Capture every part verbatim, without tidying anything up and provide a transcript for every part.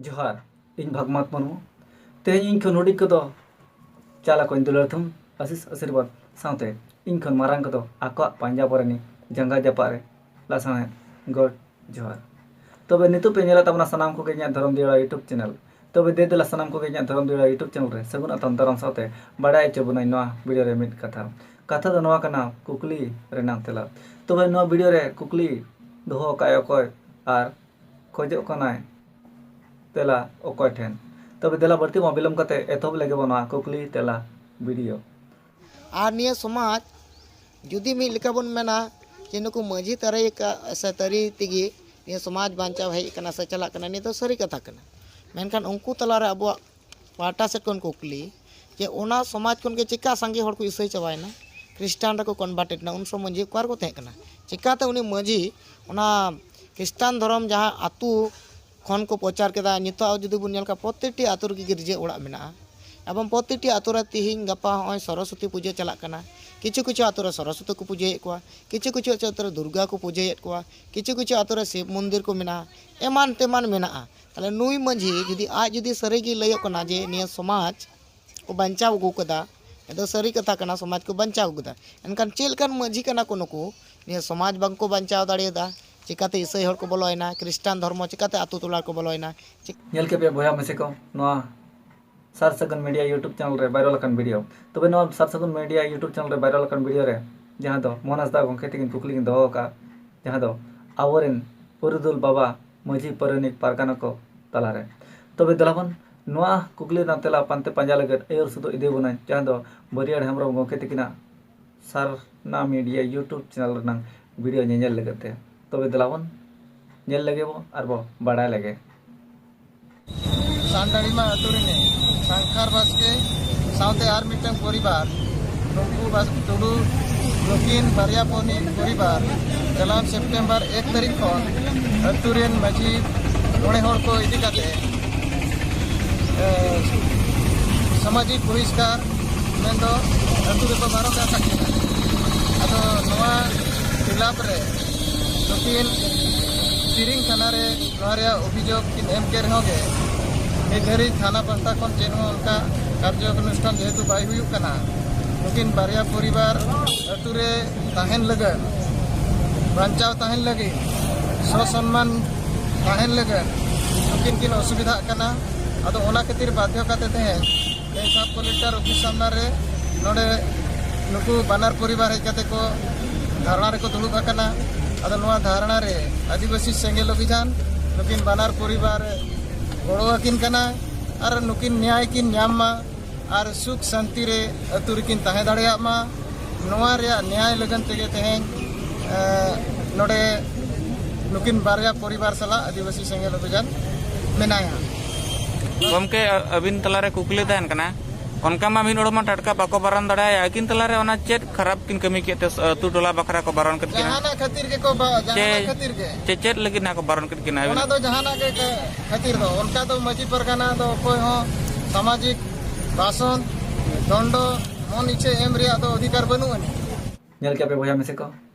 ᱡᱚᱦᱟᱨ, ᱤᱧ ᱵᱷᱟᱜᱽᱢᱟᱛ ᱢᱩᱨᱢᱩ᱾ ᱛᱮᱦᱮᱧ ᱤᱧ ᱠᱷᱚᱱ ᱦᱩᱰᱤᱧ ᱠᱚᱫᱚ ᱪᱟᱞ ᱟᱠᱚᱧ ᱫᱩᱞᱟᱹᱲ ᱛᱷᱩᱢ, ᱟᱥᱤᱥ ᱟᱥᱤᱨᱵᱟᱫᱽ ᱥᱟᱶᱛᱮ ᱤᱧ ᱠᱷᱚᱱ ᱢᱟᱨᱟᱝ ᱠᱚᱫᱚ ᱟᱠᱚᱣᱟᱜ ᱯᱟᱸᱡᱟ ᱯᱚᱨᱮᱱᱤ ᱡᱟᱸᱜᱟ ᱡᱟᱯᱟᱜ ᱨᱮ ᱞᱟᱥᱟᱬᱦᱮᱫ ᱜᱚᱰ ᱡᱚᱦᱟᱨ᱾ ᱛᱚᱵᱮ ᱱᱤᱛᱚᱜ ᱯᱮ ᱧᱮᱞᱮᱫ ᱛᱟᱵᱚᱱᱟ ᱥᱟᱱᱟᱢ ᱠᱚᱜᱮ ᱤᱧᱟᱹᱜ ᱫᱷᱚᱨᱚᱢ ᱫᱤᱭᱟᱹᱲᱟ YouTube channel᱾ ᱛᱚᱵᱮ ᱫᱮ ᱫᱮᱞᱟ ᱥᱟᱱᱟᱢ ᱠᱚᱜᱮ ᱤᱧᱟᱹᱜ ᱫᱷᱚᱨᱚᱢ ᱫᱤᱭᱟᱹᱲᱟ YouTube channel ᱨᱮ ᱥᱟᱹᱜᱩᱱ ᱟᱛᱟᱝ ᱫᱟᱨᱟᱢ ᱥᱟᱶᱛᱮ ᱵᱟᱲᱟᱭ ᱦᱚᱪᱚ ᱵᱚᱱᱟᱹᱧ ᱱᱚᱣᱟ video ᱨᱮ ᱢᱤᱫ ᱠᱟᱛᱷᱟ᱾ ᱠᱟᱛᱷᱟ ᱫᱚ ᱱᱚᱣᱟ ᱠᱟᱱᱟ, ᱠᱩᱠᱞᱤ ᱨᱮᱱᱟᱜ ᱛᱮᱞᱟ᱾ ᱛᱚᱵᱮ ᱱᱚᱣᱟ video ᱨᱮ ᱠᱩᱠᱞᱤ ᱫᱚᱦᱚ ᱟᱠᱟᱫ ᱚᱠᱚᱭ ᱟᱨ ᱠᱷᱚᱡᱚᱜ ᱠᱟᱱᱟᱭ ᱛᱮᱞᱟ ᱚᱠᱚᱭ ᱴᱷᱮᱱ? ᱛᱚᱵᱮ ᱫᱮᱞᱟ ᱵᱟᱹᱲᱛᱤ ᱵᱟᱝ ᱵᱤᱞᱚᱢ ᱠᱟᱛᱮ ᱮᱛᱚᱦᱚᱵ ᱞᱮᱜᱮ ᱵᱚᱱ ᱱᱚᱣᱟ ᱠᱩᱠᱞᱤ ᱛᱮᱞᱟ video᱾ ᱟᱨ ᱱᱤᱭᱟᱹ ᱥᱚᱢᱟᱡᱽ ᱡᱩᱫᱤ ᱢᱤᱫ ᱞᱮᱠᱟ ᱵᱚᱱ ᱢᱮᱱᱟ ᱡᱮ ᱱᱩᱠᱩ ᱢᱟᱹᱡᱷᱤ ᱛᱟᱹᱨᱤ ᱠᱟ- ᱥᱮ ᱛᱟᱹᱨᱤ ᱛᱮᱜᱮ ᱱᱤᱭᱟᱹ ᱥᱚᱢᱟᱡᱽ ᱵᱟᱧᱪᱟᱣ ᱦᱮᱡ ᱟᱠᱟᱱᱟ ᱥᱮ ᱪᱟᱞᱟᱜ ᱠᱟᱱᱟ, ᱱᱤᱭᱟᱹ ᱫᱚ ᱥᱟᱹᱨᱤ ᱠᱟᱛᱷᱟ ᱠᱟᱱᱟ᱾ ᱢᱮᱱᱠᱷᱟᱱ ᱩᱱᱠᱩ ᱛᱟᱞᱟᱨᱮ ᱟᱵᱚᱣᱟᱜ ᱯᱟᱦᱴᱟ ᱥᱮᱫ ᱠᱷᱚᱱ ᱠᱩᱠᱞᱤ ᱡᱮ ᱚᱱᱟ ᱥᱚᱢᱟᱡᱽ ᱠᱷᱚᱱ ᱜᱮ ᱪᱮᱠᱟ ᱥᱟᱸᱜᱮ ᱦᱚᱲ ᱠᱚ ᱤᱥᱟᱹᱭ ᱪᱟᱵᱟᱭᱮᱱᱟ, ᱠᱷᱨᱤᱥᱴᱟᱱ ᱨᱮᱠᱚ converted ᱮᱱᱟ, ᱩᱱ ᱥᱚᱢᱚᱭ ᱢᱟᱹᱡᱷᱤ ᱚᱠᱟ ᱨᱮᱠᱚ ᱛᱟᱦᱮᱸ ᱠᱟᱱᱟ? ᱪᱮᱠᱟᱛᱮ ᱩᱱᱤ ᱢᱟᱹᱡᱷᱤ ᱚᱱᱟ ᱠᱷᱨᱤᱥᱴᱟᱱ ᱫᱷᱚᱨᱚᱢ ᱡᱟᱦᱟᱸ ᱟᱹᱛᱩ ᱠᱷᱚᱱ ᱠᱚ ᱯᱨᱚᱪᱟᱨ ᱠᱮᱫᱟ, ᱱᱤᱛᱚᱜ ᱡᱩᱫᱤ ᱵᱚᱱ ᱧᱮᱞ ᱠᱷᱟᱱ ᱯᱨᱚᱛᱮᱠᱴᱤ ᱟᱹᱛᱩ ᱨᱮᱜᱮ ᱜᱤᱨᱡᱟᱹ ᱚᱲᱟᱜ ᱢᱮᱱᱟᱜᱼᱟ᱾ ᱮᱵᱚᱝ ᱯᱨᱚᱛᱮᱠᱴᱤ ᱟᱹᱛᱩ ᱨᱮ ᱛᱤᱦᱤᱧ ᱜᱟᱯᱟ ᱦᱚᱸᱜᱼᱚᱭ ᱥᱚᱨᱚᱥᱚᱛᱤ ᱯᱩᱡᱟᱹ ᱪᱟᱞᱟᱜ ᱠᱟᱱᱟ᱾ ᱠᱤᱪᱷᱩ ᱠᱤᱪᱷᱩ ᱟᱹᱛᱩ ᱨᱮ ᱥᱚᱨᱚᱥᱚᱛᱤ ᱠᱚ ᱯᱩᱡᱟᱹᱭᱮᱫ ᱠᱚᱣᱟ, ᱠᱤᱪᱷᱩ ᱠᱤᱪᱷᱩ ᱟᱹᱛᱩ ᱨᱮ ᱫᱩᱨᱜᱟ ᱠᱚ ᱯᱩᱡᱟᱹᱭᱮᱫ ᱠᱚᱣᱟ, ᱠᱤᱪᱷᱩ ᱠᱤᱪᱷᱩ ᱟᱹᱛᱩ ᱨᱮ ᱥᱤᱵ ᱢᱚᱱᱫᱤᱨ ᱠᱚ ᱢᱮᱱᱟᱜᱼᱟ, ᱮᱢᱟᱱ ᱛᱮᱢᱟᱱ ᱢᱮᱱᱟᱜᱼᱟ᱾ ᱛᱟᱦᱞᱮ ᱱᱩᱭ ᱢᱟᱹᱡᱷᱤ ᱡᱩᱫᱤ ᱟᱡ ᱡᱩᱫᱤ ᱥᱟᱹᱨᱤᱜᱮ ᱞᱟᱹᱭᱚᱜ ᱠᱟᱱᱟ ᱡᱮ ᱱᱤᱭᱟᱹ ᱥᱚᱢᱟᱡᱽ ᱠᱚ ᱵᱟᱧᱪᱟᱣ ᱟᱹᱜᱩ ᱠᱟᱫᱟ, ᱮᱱ ᱫᱚ ᱥᱟᱹᱨᱤ ᱠᱟᱛᱷᱟ ᱠᱟᱱᱟ, ᱥᱚᱢᱟᱡᱽ ᱠᱚ ᱵᱟᱧᱪᱟᱣ ᱟᱹᱜᱩ ᱠᱟᱫᱟ᱾ ᱮᱱᱠᱷᱟᱱ ᱪᱮᱫ ᱞᱮᱠᱟᱱ ᱢᱟᱹᱡᱷᱤ ᱠᱟᱱᱟ ᱠᱚ ᱱᱩᱠᱩ? ᱱᱤᱭᱟᱹ ᱥᱚᱢᱟᱡᱽ ᱵᱟᱝᱠᱚ ᱵᱟᱧᱪᱟᱣ ᱫᱟᱲᱮᱭᱟᱫᱟ, ᱪᱤᱠᱟᱛᱮ ᱤᱥᱟᱹᱭ ᱦᱚᱲ ᱠᱚ ᱵᱚᱞᱚᱭᱮᱱᱟ, ᱠᱷᱨᱤᱥᱴᱟᱱ ᱫᱷᱚᱨᱢᱚ ᱪᱤᱠᱟᱛᱮ ᱟᱛᱳ ᱴᱚᱞᱟ ᱨᱮᱠᱚ ᱵᱚᱞᱚᱭᱮᱱᱟ? ᱪᱤᱠ- ᱧᱮᱞ ᱠᱮᱫ ᱯᱮ ᱵᱚᱭᱦᱟ ᱢᱤᱥᱤ ᱠᱚ, ᱱᱚᱣᱟ ᱥᱟᱨ ᱥᱟᱹᱜᱩᱱ ᱢᱤᱰᱤᱭᱟ YouTube channel ᱨᱮ viral ᱟᱠᱟᱱ video᱾ ᱛᱚᱵᱮ ᱱᱚᱣᱟ ᱥᱟᱨ ᱥᱟᱹᱜᱩᱱ ᱢᱤᱰᱤᱭᱟ YouTube channel ᱨᱮ viral ᱟᱠᱟᱱ video ᱨᱮ ᱡᱟᱦᱟᱸ ᱫᱚ ᱢᱳᱦᱚᱱ ᱦᱟᱸᱥᱫᱟ ᱜᱚᱢᱠᱮ ᱛᱤᱠᱤᱱ ᱠᱩᱠᱞᱤ ᱠᱤᱱ ᱫᱚᱦᱚ ᱟᱠᱟᱫᱼᱟ, ᱡᱟᱦᱟᱸ ᱫᱚ ᱟᱵᱚᱨᱮᱱ ᱯᱩᱨᱩᱫᱷᱩᱞ ᱵᱟᱵᱟ ᱢᱟᱹᱡᱷᱤ ᱯᱟᱨᱟᱱᱤᱠ ᱯᱟᱨᱜᱟᱱᱟ ᱠᱚ ᱛᱟᱞᱟᱨᱮ᱾ ᱛᱚᱵᱮ ᱫᱮᱞᱟ ᱵᱚᱱ ᱱᱚᱣᱟ ᱠᱩᱠᱞᱤ ᱨᱮᱱᱟᱜ ᱛᱮᱞᱟ ᱯᱟᱱᱛᱮ ᱯᱟᱸᱡᱟ ᱞᱟᱹᱜᱤᱫ ᱟᱹᱭᱩᱨ ᱥᱚᱫᱚᱨ ᱤᱫᱤ ᱵᱚᱱᱟᱹᱧ ᱡᱟᱦᱟᱸ ᱫᱚ ᱵᱟᱹᱨᱤᱭᱟᱹᱲ ᱦᱮᱢᱵᱨᱚᱢ ᱜᱚᱢᱠᱮ ᱛᱤᱠᱤᱱᱟᱜ ᱥᱟᱨᱱᱟ ᱢᱤᱰᱤᱭᱟ YouTube channel ᱨᱮᱱᱟᱜ video ᱧᱮᱧᱮᱞ ᱞᱟᱹᱜᱤᱫ ᱛᱮ᱾ ᱛᱚᱵᱮ ᱫᱮᱞᱟ ᱵᱚᱱ ᱧᱮᱞ ᱞᱮᱜᱮ ᱵᱚ ᱟᱨ ᱵᱚ ᱵᱟᱲᱟᱭ ᱞᱮᱜᱮ᱾ ᱥᱟᱱᱰᱟᱲᱤᱢᱟ ᱟᱹᱛᱩ ᱨᱤᱱᱤᱡ ᱥᱟᱝᱠᱷᱟᱨ ᱵᱟᱥᱠᱮ ᱥᱟᱶᱛᱮ ᱟᱨ ᱢᱤᱫᱴᱟᱝ ᱯᱚᱨᱤᱵᱟᱨ ᱨᱩᱢᱯᱩ ᱵᱟᱥ- ᱴᱩᱰᱩ ᱱᱩᱠᱤᱱ ᱵᱟᱨᱭᱟ ᱵᱚᱱᱤᱡ ᱯᱚᱨᱤᱵᱟᱨ ᱪᱟᱞᱟᱣ ᱥᱮᱯᱴᱮᱢᱵᱚᱨ ᱮᱠ ᱛᱟᱹᱨᱤᱠᱷ ᱠᱷᱚᱱ ᱟᱹᱛᱩ ᱨᱮᱱ ᱢᱟᱹᱡᱷᱤ ᱢᱚᱬᱮ ᱦᱚᱲ ᱠᱚ ᱤᱫᱤ ᱠᱟᱛᱮ ᱮ, ᱥᱟᱢᱟᱡᱤᱠ ᱵᱚᱦᱤᱥᱠᱟᱨ ᱢᱮᱱᱫᱚ ᱟᱹᱛᱩ ᱨᱮᱠᱚ ᱵᱟᱨᱚ ᱠᱟᱜ ᱠᱟᱱᱟ᱾ ᱟᱫᱚ ᱱᱚᱣᱟ ᱠᱷᱤᱞᱟᱯ ᱨᱮ ᱱᱩᱠᱤᱱ ᱛᱤᱨᱤᱝ ᱛᱷᱟᱱᱟ ᱨᱮ ᱱᱚᱣᱟ ᱨᱮᱭᱟᱜ ᱚᱵᱷᱤᱡᱳᱜᱽ ᱠᱤᱱ ᱮᱢ ᱠᱮᱫ ᱨᱮᱦᱚᱸ ᱜᱮ, ᱱᱤᱛ ᱫᱷᱟᱹᱨᱤᱡ ᱛᱷᱟᱱᱟ ᱯᱟᱦᱴᱟ ᱠᱷᱚᱱ ᱪᱮᱫ ᱦᱚᱸ ᱚᱱᱠᱟ ᱠᱟᱨᱡᱚ ᱚᱱᱩᱥᱴᱷᱟᱱ ᱡᱮᱦᱮᱛᱩ ᱵᱟᱭ ᱦᱩᱭᱩᱜ ᱠᱟᱱᱟ, ᱱᱩᱠᱤᱱ ᱵᱟᱨᱭᱟ ᱯᱚᱨᱤᱵᱟᱨ ᱟᱹᱛᱩ ᱨᱮ ᱛᱟᱦᱮᱱ ᱞᱟᱹᱜᱤᱫ, ᱵᱟᱧᱪᱟᱣ ᱛᱟᱦᱮᱱ ᱞᱟᱹᱜᱤᱫ, ᱥᱚᱥᱚᱱᱢᱟᱱ ᱛᱟᱦᱮᱱ ᱞᱟᱹᱜᱤᱫ ᱱᱩᱠᱤᱱ ᱠᱤᱱ ᱚᱥᱩᱵᱤᱫᱷᱟᱜ ᱠᱟᱱᱟ᱾ ᱟᱫᱚ ᱚᱱᱟ ᱠᱷᱟᱹᱛᱤᱨ ᱵᱟᱫᱽᱫᱷᱚ ᱠᱟᱛᱮ ᱛᱮᱦᱮᱧ ᱥᱟᱵ ᱠᱚᱞᱮᱠᱴᱚᱨ ᱚᱯᱷᱤᱥ ᱥᱟᱢᱱᱟ ᱨᱮ ᱱᱚᱰᱮ ᱱᱩᱠᱩ ᱵᱟᱱᱟᱨ ᱯᱚᱨᱤᱵᱟᱨ ᱦᱮᱡ ᱠᱟᱛᱮ ᱠᱚ ᱫᱷᱟᱨᱱᱟ ᱨᱮᱠᱚ ᱫᱩᱲᱩᱵ ᱟᱠᱟᱱᱟ᱾ ᱟᱫᱚ ᱱᱚᱣᱟ ᱫᱷᱟᱨᱱᱟ ᱨᱮ ᱟᱹᱫᱤᱵᱟᱹᱥᱤ ᱥᱮᱸᱜᱮᱞ ᱚᱵᱷᱤᱡᱟᱱ ᱱᱩᱠᱤᱱ ᱵᱟᱱᱟᱨ ᱯᱚᱨᱤᱵᱟᱨ ᱜᱚᱲᱚ ᱟᱹᱠᱤᱱ ᱠᱟᱱᱟ ᱟᱨ ᱱᱩᱠᱤᱱ ᱱᱮᱭᱟᱭ ᱠᱤᱱ ᱧᱟᱢ ᱢᱟ ᱟᱨ ᱥᱩᱠ ᱥᱟᱱᱛᱤ ᱨᱮ ᱟᱹᱛᱩ ᱨᱮᱠᱤᱱ ᱛᱟᱦᱮᱸ ᱫᱟᱲᱮᱭᱟᱜ ᱢᱟ᱾ ᱱᱚᱣᱟ ᱨᱮᱭᱟᱜ ᱱᱮᱭᱟᱭ ᱞᱟᱹᱜᱤᱫ ᱛᱮᱜᱮ ᱛᱮᱦᱮᱧ, ᱮ, ᱱᱚᱰᱮ ᱱᱩᱠᱤᱱ ᱵᱟᱨᱭᱟ ᱯᱚᱨᱤᱵᱟᱨ ᱥᱟᱞᱟᱜ ᱟᱹᱫᱤᱵᱟᱹᱥᱤ ᱥᱮᱸᱜᱮᱞ ᱚᱵᱷᱤᱡᱟᱱ ᱢᱮᱱᱟᱭᱟ᱾ ᱜᱚᱢᱠᱮ, ᱟ-, ᱟᱹᱵᱤᱱ ᱛᱟᱞᱟᱨᱮ ᱠᱩᱠᱞᱤ ᱛᱟᱦᱮᱱ ᱠᱟᱱᱟ, ᱚᱱᱠᱟ ᱢᱟ ᱢᱤᱫ ᱦᱚᱲ ᱢᱟ ᱴᱟᱴᱠᱟ ᱵᱟᱠᱚ ᱵᱟᱨᱚᱱ ᱫᱟᱲᱮᱭᱟᱭᱟ, ᱟᱹᱠᱤᱱ ᱛᱟᱞᱟᱨᱮ ᱚᱱᱟ ᱪᱮᱫ ᱠᱷᱟᱨᱟᱯ ᱠᱤᱱ ᱠᱟᱹᱢᱤ ᱠᱮᱫ ᱛᱮ ᱟᱹᱛᱩ ᱴᱚᱞᱟ ᱵᱟᱠᱷᱨᱟ ᱠᱚ ᱵᱟᱨᱚᱱ ᱠᱮᱫ ᱠᱤᱱᱟ? ᱡᱟᱦᱟᱱᱟᱜ ᱠᱷᱟᱹᱛᱤᱨ ᱜᱮᱠᱚ ᱵᱟ-, ᱡᱟᱦᱟᱱᱟᱜ ᱪᱮ-, ᱠᱷᱟᱹᱛᱤᱨ ᱜᱮ᱾ ᱪᱮ-, ᱪᱮᱫ ᱞᱟᱹᱜᱤᱫ ᱱᱟᱦᱟᱜ ᱠᱚ ᱵᱟᱨᱚᱱ ᱠᱮᱫ ᱠᱤᱱᱟ? ᱚᱱᱟ ᱫᱚ ᱡᱟᱦᱟᱱᱟᱜ ᱜᱮ ᱠᱷᱟᱹᱛᱤᱨ ᱫᱚ, ᱚᱱᱠᱟ ᱫᱚ ᱢᱟᱹᱡᱷᱤ ᱯᱟᱨᱜᱟᱱᱟ ᱫᱚ ᱚᱠᱚᱭ ᱦᱚᱸ ᱥᱟᱢᱟᱡᱤᱠ ᱵᱷᱟᱥᱚᱱ, ᱫᱚᱱᱰᱚ, ᱢᱚᱱ ᱤᱪᱪᱷᱟᱹ ᱮᱢ ᱨᱮᱭᱟᱜ ᱫᱚ ᱚᱫᱷᱤᱠᱟᱨ ᱵᱟᱹᱱᱩᱜ ᱟᱹᱱᱤᱡ᱾ ᱧᱮᱞ ᱠᱮᱫ ᱯᱮ ᱵᱚᱭᱦᱟ ᱢᱤᱥᱮ ᱠᱚ,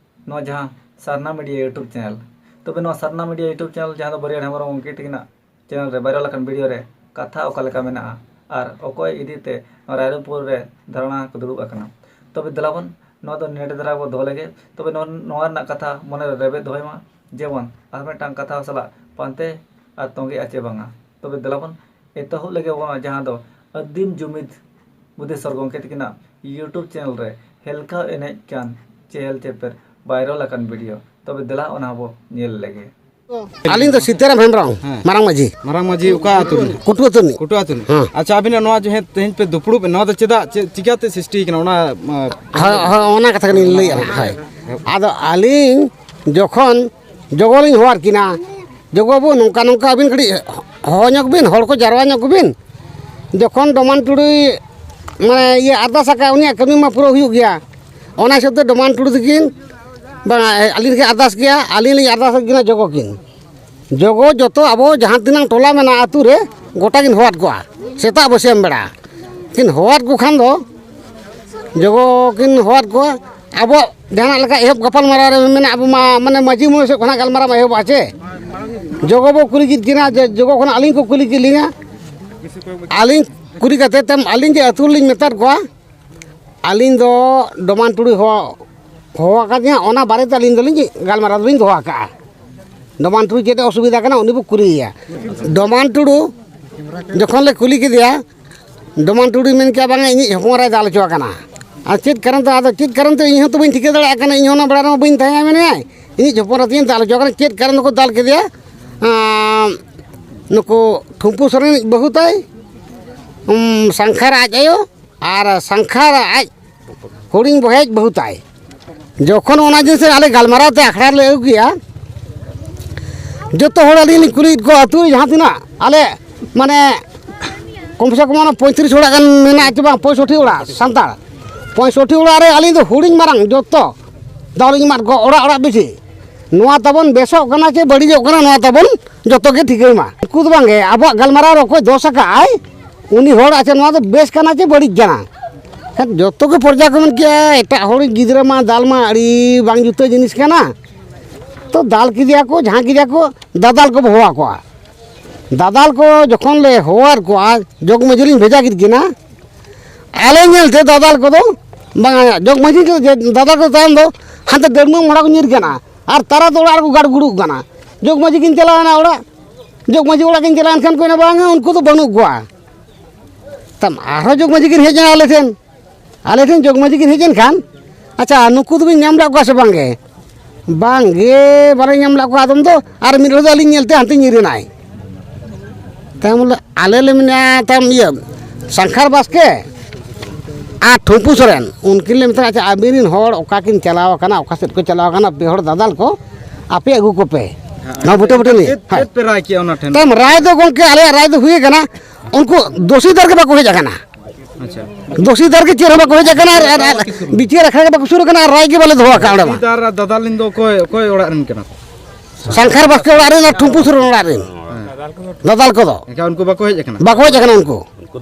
ᱱᱚᱣᱟ ᱡᱟᱦᱟᱸ ᱥᱟᱨᱱᱟ ᱢᱤᱰᱤᱭᱟ YouTube ᱪᱮᱱᱮᱞ, ᱛᱚᱵᱮ ᱱᱚᱣᱟ ᱥᱟᱨᱱᱟ ᱢᱤᱰᱤᱭᱟ YouTube ᱪᱮᱱᱮᱞ ᱡᱟᱦᱟᱸ ᱫᱚ ᱵᱟᱹᱨᱭᱟᱹᱲ ᱦᱮᱢᱵᱨᱚᱢ ᱜᱚᱢᱠᱮ ᱛᱟᱹᱠᱤᱱᱟᱜ ᱪᱮᱱᱮᱞ ᱨᱮ ᱵᱷᱟᱭᱨᱟᱞ ᱟᱠᱟᱱ ᱵᱷᱤᱰᱤᱭᱳ ᱨᱮ ᱠᱟᱛᱷᱟ ᱚᱠᱟ ᱞᱮᱠᱟ ᱢᱮᱱᱟᱜᱼᱟ ᱟᱨ ᱚᱠᱚᱭ ᱤᱫᱤ ᱛᱮ ᱱᱚᱣᱟ ᱨᱟᱭᱨᱚᱝᱯᱩᱨ ᱨᱮ ᱫᱷᱟᱨᱱᱟ ᱠᱚ ᱫᱩᱲᱩᱵ ᱟᱠᱟᱱᱟ᱾ ᱛᱚᱵᱮ ᱫᱮᱞᱟ ᱵᱚᱱ ᱱᱚᱣᱟ ᱫᱚ ᱱᱮᱰᱮ ᱫᱷᱟᱨᱟ ᱵᱚ ᱫᱚᱦᱚ ᱞᱮᱜᱮ᱾ ᱛᱚᱵᱮ ᱱᱚᱣᱟ, ᱱᱚᱣᱟ ᱨᱮᱱᱟᱜ ᱠᱟᱛᱷᱟ ᱢᱚᱱᱮ ᱨᱮ ᱨᱮᱵᱮᱫ ᱫᱚᱦᱚᱭ ᱢᱟ, ᱡᱮᱢᱚᱱ ᱟᱨ ᱢᱤᱫᱴᱟᱝ ᱠᱟᱛᱷᱟ ᱥᱟᱞᱟᱜ ᱯᱟᱱᱛᱮ ᱟᱨ ᱛᱚᱸᱜᱮᱜᱼᱟ ᱪᱮ ᱵᱟᱝᱟ᱾ ᱛᱚᱵᱮ ᱫᱮᱞᱟ ᱵᱚᱱ ᱮᱛᱚᱦᱚᱵ ᱞᱮᱜᱮ ᱵᱚᱱ, ᱡᱟᱦᱟᱸ ᱫᱚ ᱟᱹᱫᱤᱢ ᱡᱩᱢᱤᱫ ᱵᱩᱫᱷᱮᱥᱚᱨ ᱜᱚᱢᱠᱮ ᱛᱟᱹᱠᱤᱱᱟᱜ YouTube ᱪᱮᱱᱮᱞ ᱨᱮ ᱦᱮᱞᱠᱟᱣ ᱮᱱᱮᱡ ᱠᱟᱱ ᱪᱮᱦᱮᱞ ᱪᱮᱯᱮᱞ ᱵᱷᱟᱭᱨᱟᱞ ᱟᱠᱟᱱ ᱵᱷᱤᱰᱤᱭᱳ᱾ ᱛᱚᱵᱮ ᱫᱮᱞᱟ ᱚᱱᱟ ᱵᱚ ᱧᱮᱞ ᱞᱮᱜᱮ᱾ ᱟᱹᱞᱤᱧ ᱫᱚ ᱥᱤᱛᱟᱹᱨᱟᱢ ᱦᱮᱢᱵᱨᱚᱢ, ᱦᱮᱸ᱾ ᱢᱟᱨᱟᱝ ᱢᱟᱹᱡᱷᱤ᱾ ᱢᱟᱨᱟᱝ ᱢᱟᱹᱡᱷᱤ ᱚᱠᱟ ᱟᱹᱛᱩ ᱨᱤᱱᱤᱡ? ᱠᱩᱴᱩ ᱟᱹᱛᱩ ᱨᱤᱱᱤᱡ᱾ ᱠᱩᱴᱩ ᱟᱹᱛᱩ ᱨᱤᱱᱤᱡ᱾ ᱦᱮᱸ᱾ ᱟᱪᱪᱷᱟ, ᱟᱹᱵᱤᱱᱟᱜ ᱱᱚᱣᱟ ᱡᱮ ᱦᱮᱸ ᱛᱮᱦᱮᱧ ᱯᱮ ᱫᱩᱯᱲᱩᱵ ᱮᱱ, ᱱᱚᱣᱟ ᱫᱚ ᱪᱮᱫᱟᱜ, ᱪᱮᱫ ᱪᱤᱠᱟᱹᱛᱮ ᱥᱨᱤᱥᱴᱤ ᱠᱟᱱᱟ? ᱚᱱᱟ, ᱟ, ᱦᱳᱭ, ᱦᱳᱭ, ᱚᱱᱟ ᱠᱟᱛᱷᱟ ᱜᱮᱞᱤᱧ ᱞᱟᱹᱭᱮᱫᱼᱟ ᱱᱟᱦᱟᱜ, ᱦᱳᱭ᱾ ᱟᱫᱚ ᱟᱹᱞᱤᱧ ᱡᱚᱠᱷᱚᱱ ᱡᱚᱜᱚ ᱞᱤᱧ ᱦᱚᱦᱚᱣᱟᱫ ᱠᱤᱱᱟ, ᱡᱚᱜᱚ ᱵᱟᱹᱵᱩ, ᱱᱚᱝᱠᱟ ᱱᱚᱝᱠᱟ ᱟᱹᱵᱤᱱ ᱠᱟᱹᱴᱤᱡ ᱦᱚᱦᱚ ᱧᱚᱜ ᱵᱤᱱ, ᱦᱚᱲ ᱠᱚ ᱡᱟᱨᱣᱟ ᱧᱚᱜ ᱠᱚᱵᱤᱱ᱾ ᱡᱚᱠᱷᱚᱱ ᱰᱚᱢᱟᱱ ᱴᱩᱰᱩᱭ, ᱢᱟᱱᱮ, ᱤᱭᱟᱹ, ᱟᱨᱫᱟᱥ ᱟᱠᱟᱫ, ᱩᱱᱤᱭᱟᱜ ᱠᱟᱹᱢᱤ ᱢᱟ ᱯᱩᱨᱟᱹ ᱦᱩᱭᱩᱜ ᱜᱮᱭᱟ᱾ ᱚᱱᱟ ᱦᱤᱥᱟᱹᱵ ᱛᱮ ᱰᱚᱢᱟᱱ ᱴᱩᱰᱩ ᱛᱟᱹᱠᱤᱱ, ᱵᱟᱝᱟ, ᱟᱹᱞᱤᱧ ᱞᱤᱧ ᱟᱨᱫᱟᱥ ᱠᱮᱭᱟ, ᱟᱹᱞᱤᱧ ᱞᱤᱧ ᱟᱨᱫᱟᱥ ᱠᱤᱱᱟ ᱡᱚᱜᱚ ᱠᱤᱱ᱾ ᱡᱚᱜᱚ ᱡᱚᱛᱚ ᱟᱵᱚ ᱡᱟᱦᱟᱸ ᱛᱤᱱᱟᱹᱜ ᱴᱚᱞᱟ ᱢᱮᱱᱟᱜᱼᱟ ᱟᱹᱛᱩ ᱨᱮ, ᱜᱚᱴᱟ ᱠᱤᱱ ᱦᱚᱦᱚᱣᱟᱫ ᱠᱚᱣᱟ, ᱥᱮᱛᱟᱜ ᱵᱟᱹᱥᱭᱟᱹᱢ ᱵᱮᱲᱟ᱾ ᱠᱤᱱ ᱦᱚᱦᱚᱣᱟᱫ ᱠᱚ ᱠᱷᱟᱱ ᱫᱚ, ᱡᱚᱜᱚ ᱠᱤᱱ ᱦᱚᱦᱚᱣᱟᱫ ᱠᱚᱣᱟ, ᱟᱵᱚ ᱡᱟᱦᱟᱱᱟᱜ ᱞᱮᱠᱟ ᱮᱦᱚᱵ ᱜᱟᱯᱟᱞᱢᱟᱨᱟᱣ ᱨᱮ ᱢᱮᱱᱟᱜ ᱟᱵᱚ ᱢᱟ, ᱢᱟᱱᱮ ᱢᱟᱹᱡᱷᱤ ᱢᱚᱬᱮ ᱥᱮᱫ ᱠᱷᱚᱱᱟᱜ ᱜᱟᱞᱢᱟᱨᱟᱣ ᱢᱟ ᱮᱦᱚᱵᱚᱜᱼᱟ ᱪᱮ? ᱡᱚᱜᱚ ᱵᱚ ᱠᱩᱞᱤ ᱠᱮᱫ ᱠᱤᱱᱟ ᱡᱮ ᱡᱚᱜᱚ ᱠᱷᱚᱱ ᱟᱹᱞᱤᱧ ᱠᱚ ᱠᱩᱞᱤ ᱠᱮᱫ ᱞᱤᱧᱟ᱾ ᱟᱹᱞᱤᱧ ᱠᱩᱞᱤ ᱠᱟᱛᱮ ᱛᱟᱭᱚᱢ ᱟᱹᱞᱤᱧ ᱡᱮ ᱟᱹᱛᱩ ᱨᱮᱞᱤᱧ ᱢᱮᱛᱟᱫ ᱠᱚᱣᱟ, ᱟᱹᱞᱤᱧ ᱫᱚ ᱰᱚᱢᱟᱱ ᱴᱩᱰᱩ ᱦᱚᱦᱚ ᱦᱚᱦᱚ ᱟᱠᱟᱫᱤᱧᱟ, ᱚᱱᱟ ᱵᱟᱨᱮᱛᱮ ᱟᱹᱞᱤᱧ ᱫᱚᱞᱤᱧ ᱜᱟᱞᱢᱟᱨᱟᱣ ᱫᱚᱞᱤᱧ ᱫᱚᱦᱚ ᱟᱠᱟᱫᱼᱟ᱾ ᱰᱚᱢᱟᱱ ᱴᱩᱰᱩ ᱪᱮᱫ ᱚᱥᱩᱵᱤᱫᱷᱟ ᱠᱟᱱᱟ, ᱩᱱᱤ ᱵᱚ ᱠᱩᱞᱤᱭᱮᱭᱟ᱾ ᱰᱚᱢᱟᱱ ᱴᱩᱰᱩ ᱡᱚᱠᱷᱚᱱ ᱞᱮ ᱠᱩᱞᱤ ᱠᱮᱫᱮᱭᱟ, ᱰᱚᱢᱟᱱ ᱴᱩᱰᱩᱭ ᱢᱮᱱ ᱠᱮᱜᱼᱟ, "ᱵᱟᱝᱟ, ᱤᱧᱤᱡ ᱦᱚᱯᱚᱱ ᱮᱨᱟᱭ ᱫᱟᱞ ᱦᱚᱪᱚ ᱟᱠᱟᱱᱟ᱾" ᱟᱨ ᱪᱮᱫ ᱠᱟᱨᱚᱱ ᱛᱮ, ᱟᱫᱚ ᱪᱮᱫ ᱠᱟᱨᱚᱱ ᱛᱮ ᱤᱧ ᱦᱚᱸ ᱛᱚ ᱵᱟᱹᱧ ᱴᱷᱤᱠᱟᱹ ᱫᱟᱲᱮᱭᱟᱜ ᱠᱟᱱᱟ, ᱤᱧ ᱦᱚᱸ ᱚᱱᱟ ᱵᱮᱲᱟ ᱨᱮᱢᱟ ᱵᱟᱹᱧ ᱛᱟᱦᱮᱸᱭᱟ, ᱢᱮᱱᱮᱫᱼᱟᱭ, "ᱤᱧᱤᱡ ᱦᱚᱯᱚᱱ ᱮᱨᱟ ᱛᱤᱧ ᱫᱟᱞ ᱦᱚᱪᱚ ᱟᱠᱟᱱᱟ, ᱪᱮᱫ ᱠᱟᱨᱚᱱ ᱛᱮᱠᱚ ᱫᱟᱞ ᱠᱮᱫᱮᱭᱟ?" ᱟᱸ, ᱱᱩᱠᱩ ᱴᱷᱩᱢᱯᱩ ᱥᱚᱨᱮᱱᱤᱡ ᱵᱟᱹᱦᱩ ᱛᱟᱭ, ᱩᱢ, ᱥᱟᱝᱠᱷᱟᱨ ᱟᱡ ᱟᱭᱳ, ᱟᱨ ᱥᱟᱝᱠᱷᱟᱨ ᱟᱡ ᱦᱩᱰᱤᱧ ᱵᱚᱦᱮᱡ ᱵᱟᱹᱦᱩ ᱛᱟᱭ᱾ ᱡᱚᱠᱷᱚᱱ ᱚᱱᱟ ᱡᱤᱱᱤᱥ ᱟᱞᱮ ᱜᱟᱞᱢᱟᱨᱟᱣ ᱛᱮ ᱟᱠᱷᱲᱟ ᱨᱮᱞᱮ ᱟᱹᱜᱩ ᱠᱮᱜᱼᱟ, ᱡᱚᱛᱚ ᱦᱚᱲ ᱟᱹᱞᱤᱧ ᱞᱤᱧ ᱠᱩᱞᱤᱭᱮᱫ ᱠᱚᱣᱟ, ᱟᱹᱛᱩ ᱨᱮ ᱡᱟᱦᱟᱸ ᱛᱤᱱᱟᱹᱜ ᱟᱞᱮ, ᱢᱟᱱᱮ, ᱠᱚᱢ ᱥᱮ ᱠᱚᱢ ᱚᱱᱟ ᱯᱚᱸᱭᱛᱨᱤᱥ ᱚᱲᱟᱜ ᱜᱟᱱ ᱢᱮᱱᱟᱜᱼᱟ ᱪᱮ ᱵᱟᱝ, ᱯᱚᱸᱭᱥᱚᱴᱴᱤ ᱚᱲᱟᱜ ᱥᱟᱱᱛᱟᱲ, ᱯᱚᱸᱭᱥᱚᱴᱴᱤ ᱚᱲᱟᱜ ᱨᱮ ᱟᱹᱞᱤᱧ ᱫᱚ ᱦᱩᱰᱤᱧ ᱢᱟᱨᱟᱝ ᱡᱚᱛᱚ ᱫᱟᱣ ᱞᱤᱧ ᱮᱢᱟᱫ ᱠᱚᱣᱟ, ᱚᱲᱟᱜ ᱚᱲᱟᱜ ᱵᱤᱥᱤ᱾ ᱱᱚᱣᱟ ᱛᱟᱵᱚᱱ ᱵᱮᱥᱚᱜ ᱠᱟᱱᱟ ᱪᱮ ᱵᱟᱹᱲᱤᱡᱚᱜ ᱠᱟᱱᱟ, ᱱᱚᱣᱟ ᱛᱟᱵᱚᱱ ᱡᱚᱛᱚ ᱜᱮ ᱴᱷᱤᱠᱟᱹᱭ ᱢᱟ᱾ ᱩᱱᱠᱩ ᱫᱚ ᱵᱟᱝᱜᱮ, ᱟᱵᱚᱣᱟᱜ ᱜᱟᱞᱢᱟᱨᱟᱣ ᱨᱮ ᱚᱠᱚᱭ ᱫᱳᱥ ᱟᱠᱟᱫ ᱟᱭ, ᱩᱱᱤ ᱦᱚᱲ, ᱟᱪᱪᱷᱟ, ᱱᱚᱣᱟ ᱫᱚ ᱵᱮᱥ ᱠᱟᱱᱟ ᱪᱮ ᱵᱟᱹᱲᱤᱡ ᱠᱟᱱᱟ? ᱦᱮᱸ, ᱡᱚᱛᱚ ᱜᱮ ᱯᱨᱚᱡᱟ ᱠᱚ ᱢᱮᱱ ᱠᱮᱜᱼᱟ, ᱮᱴᱟᱜ ᱦᱚᱲ ᱜᱤᱫᱽᱨᱟᱹ ᱢᱟ ᱫᱟᱞ ᱢᱟ ᱟᱹᱰᱤ ᱵᱟᱝ ᱡᱩᱛᱟᱹ ᱡᱤᱱᱤᱥ ᱠᱟᱱᱟ᱾ ᱛᱚ ᱫᱟᱞ ᱠᱮᱫᱮᱭᱟ ᱠᱚ, ᱡᱟᱦᱟᱸ ᱠᱮᱫᱮᱭᱟ ᱠᱚ, ᱫᱟᱫᱟᱞ ᱠᱚᱵᱚ ᱦᱚᱦᱚ ᱟᱠᱚᱣᱟ᱾ ᱫᱟᱫᱟᱞ ᱠᱚ ᱡᱚᱠᱷᱚᱱ ᱞᱮ ᱦᱚᱦᱚᱣᱟᱫ ᱠᱚᱣᱟ, ᱡᱚᱜᱽ ᱢᱟᱹᱡᱷᱤ ᱞᱤᱧ ᱵᱷᱮᱡᱟ ᱠᱮᱫ ᱠᱤᱱᱟ, ᱟᱞᱮ ᱧᱮᱞᱛᱮ ᱫᱟᱫᱟᱞ ᱠᱚᱫᱚ ᱵᱟᱝᱟ, ᱡᱚᱜᱽ ᱢᱟᱹᱡᱷᱤ ᱠᱚ ᱡᱮ ᱫᱟᱫᱟᱞ ᱠᱚ ᱛᱟᱭᱚᱢ ᱫᱚ ᱦᱟᱱᱛᱮ ᱰᱟᱹᱲᱢᱟᱹ ᱢᱚᱲᱟ ᱠᱚ ᱧᱤᱨ ᱠᱟᱱᱟ ᱟᱨ ᱛᱟᱨᱟ ᱫᱚ ᱚᱲᱟᱜ ᱨᱮᱠᱚ ᱜᱟᱲ ᱜᱩᱲᱩᱜ ᱠᱟᱱᱟ᱾ ᱡᱚᱜᱽ ᱢᱟᱹᱡᱷᱤ ᱠᱤᱱ ᱪᱟᱞᱟᱣ ᱮᱱᱟ ᱚᱲᱟᱜ, ᱡᱚᱜᱽ ᱢᱟᱹᱡᱷᱤ ᱚᱲᱟᱜ ᱠᱤᱱ ᱪᱟᱞᱟᱣ ᱮᱱ ᱠᱷᱟᱱ ᱠᱚ ᱢᱮᱱᱟ, "ᱵᱟᱝᱟ, ᱩᱱᱠᱩ ᱫᱚ ᱵᱟᱹᱱᱩᱜ ᱠᱚᱣᱟ᱾" ᱛᱟᱢ ᱟᱨᱦᱚᱸ ᱡᱚᱜᱽ ᱢᱟᱹᱡᱷᱤ ᱠᱤᱱ ᱦᱮᱡ ᱮᱱᱟ ᱟᱞᱮ ᱴᱷᱮᱱ, ᱟᱞᱮ ᱴᱷᱮᱱ ᱡᱚᱜᱽ ᱢᱟᱹᱡᱷᱤ ᱠᱤᱱ ᱦᱮᱡ ᱮᱱ ᱠᱷᱟᱱ, "ᱟᱪᱪᱷᱟ, ᱱᱩᱠᱩ ᱫᱚᱵᱤᱱ ᱧᱟᱢ ᱞᱮᱫ ᱠᱚᱣᱟ ᱥᱮ ᱵᱟᱝ ᱜᱮ?" "ᱵᱟᱝ ᱜᱮ, ᱵᱟᱞᱮ ᱧᱟᱢ ᱞᱮᱫ ᱠᱚᱣᱟ ᱟᱫᱚᱢ ᱫᱚ, ᱟᱨ ᱢᱤᱫ ᱦᱚᱲ ᱫᱚ ᱟᱹᱞᱤᱧ ᱧᱮᱞᱛᱮ ᱦᱟᱱᱛᱮ ᱧᱤᱨ ᱮᱱᱟᱭ᱾" ᱛᱟᱭᱚᱢ ᱵᱚᱞᱮ ᱟᱞᱮ ᱞᱮ ᱢᱮᱱᱟ, ᱛᱟᱭᱚᱢ ᱤᱭᱟᱹ ᱥᱟᱝᱠᱷᱟᱨ ᱵᱟᱥᱠᱮ ᱟᱨ ᱴᱷᱩᱢᱯᱩ ᱥᱚᱨᱮᱱ, ᱩᱱᱠᱤᱱ ᱞᱮ ᱢᱮᱛᱟᱜᱼᱟ, "ᱟᱪᱪᱷᱟ, ᱟᱹᱵᱤᱱ ᱨᱮᱱ ᱦᱚᱲ ᱚᱠᱟ ᱠᱤᱱ ᱪᱟᱞᱟᱣ ᱟᱠᱟᱱᱟ, ᱚᱠᱟ ᱥᱮᱫ ᱠᱚ ᱪᱟᱞᱟᱣ ᱟᱠᱟᱱᱟ, ᱯᱮ ᱦᱚᱲ ᱫᱟᱫᱟᱞ ᱠᱚ ᱟᱯᱮ ᱟᱹᱜᱩ ᱠᱚᱯᱮ ᱱᱚᱣᱟ ᱵᱩᱴᱟᱹ ᱵᱩᱴᱟᱹ ᱱᱤᱭᱟᱹ?" ᱪᱮᱫ, ᱦᱮᱸ᱾ ᱪᱮᱫ ᱯᱮ ᱨᱟᱭ ᱠᱮᱜᱼᱟ ᱚᱱᱟ ᱴᱷᱮᱱ? ᱛᱟᱭᱚᱢ ᱨᱟᱭ ᱫᱚ ᱜᱚᱢᱠᱮ, ᱟᱞᱮᱭᱟᱜ ᱨᱟᱭ ᱫᱚ ᱦᱩᱭ ᱟᱠᱟᱱᱟ, ᱩᱱᱠᱩ ᱫᱳᱥᱤᱫᱟᱨ ᱜᱮ ᱵᱟᱠᱚ ᱦᱮᱡ ᱟᱠᱟᱱᱟ᱾ ᱟᱪᱪᱷᱟ᱾ ᱫᱳᱥᱤᱫᱟᱨ ᱜᱮ ᱪᱮᱫ ᱦᱚᱸ ᱵᱟᱠᱚ ᱦᱮᱡ ᱟᱠᱟᱱᱟ, ᱟᱨ, ᱟᱨ, ᱟᱨ ᱵᱤᱪᱟᱹᱨ ᱟᱠᱷᱲᱟ ᱜᱮ ᱵᱟᱠᱚ ᱥᱩᱨ ᱟᱠᱟᱱᱟ, ᱟᱨ ᱨᱟᱭ ᱜᱮ ᱵᱟᱞᱮ ᱫᱚᱦᱚ ᱟᱠᱟᱫ ᱚᱸᱰᱮ ᱢᱟ᱾ ᱫᱳᱥᱤᱫᱟᱨ ᱟᱨ ᱫᱟᱫᱟᱞ ᱨᱮᱱ ᱫᱚ ᱚᱠᱚᱭ, ᱚᱠᱚᱭ ᱚᱲᱟᱜ ᱨᱮᱱ ᱠᱟᱱᱟ ᱠᱚ? ᱥᱟᱝᱠᱷᱟᱨ ᱵᱟᱥᱠᱮ ᱚᱲᱟᱜ ᱨᱮᱱ ᱟᱨ ᱴᱷᱩᱢᱯᱩ ᱥᱚᱨᱮᱱ ᱚᱲᱟᱜ ᱨᱮᱱ᱾ ᱦᱮᱸ᱾ ᱫᱟᱫᱟᱞ ᱠᱚᱫᱚ ᱮᱱᱠᱷᱟᱱ ᱩᱱᱠᱩ ᱵᱟᱠᱚ ᱦᱮᱡ ᱟᱠᱟᱱᱟ? ᱵᱟᱠᱚ ᱦᱮᱡ ᱟᱠᱟᱱᱟ ᱩᱱᱠᱩ᱾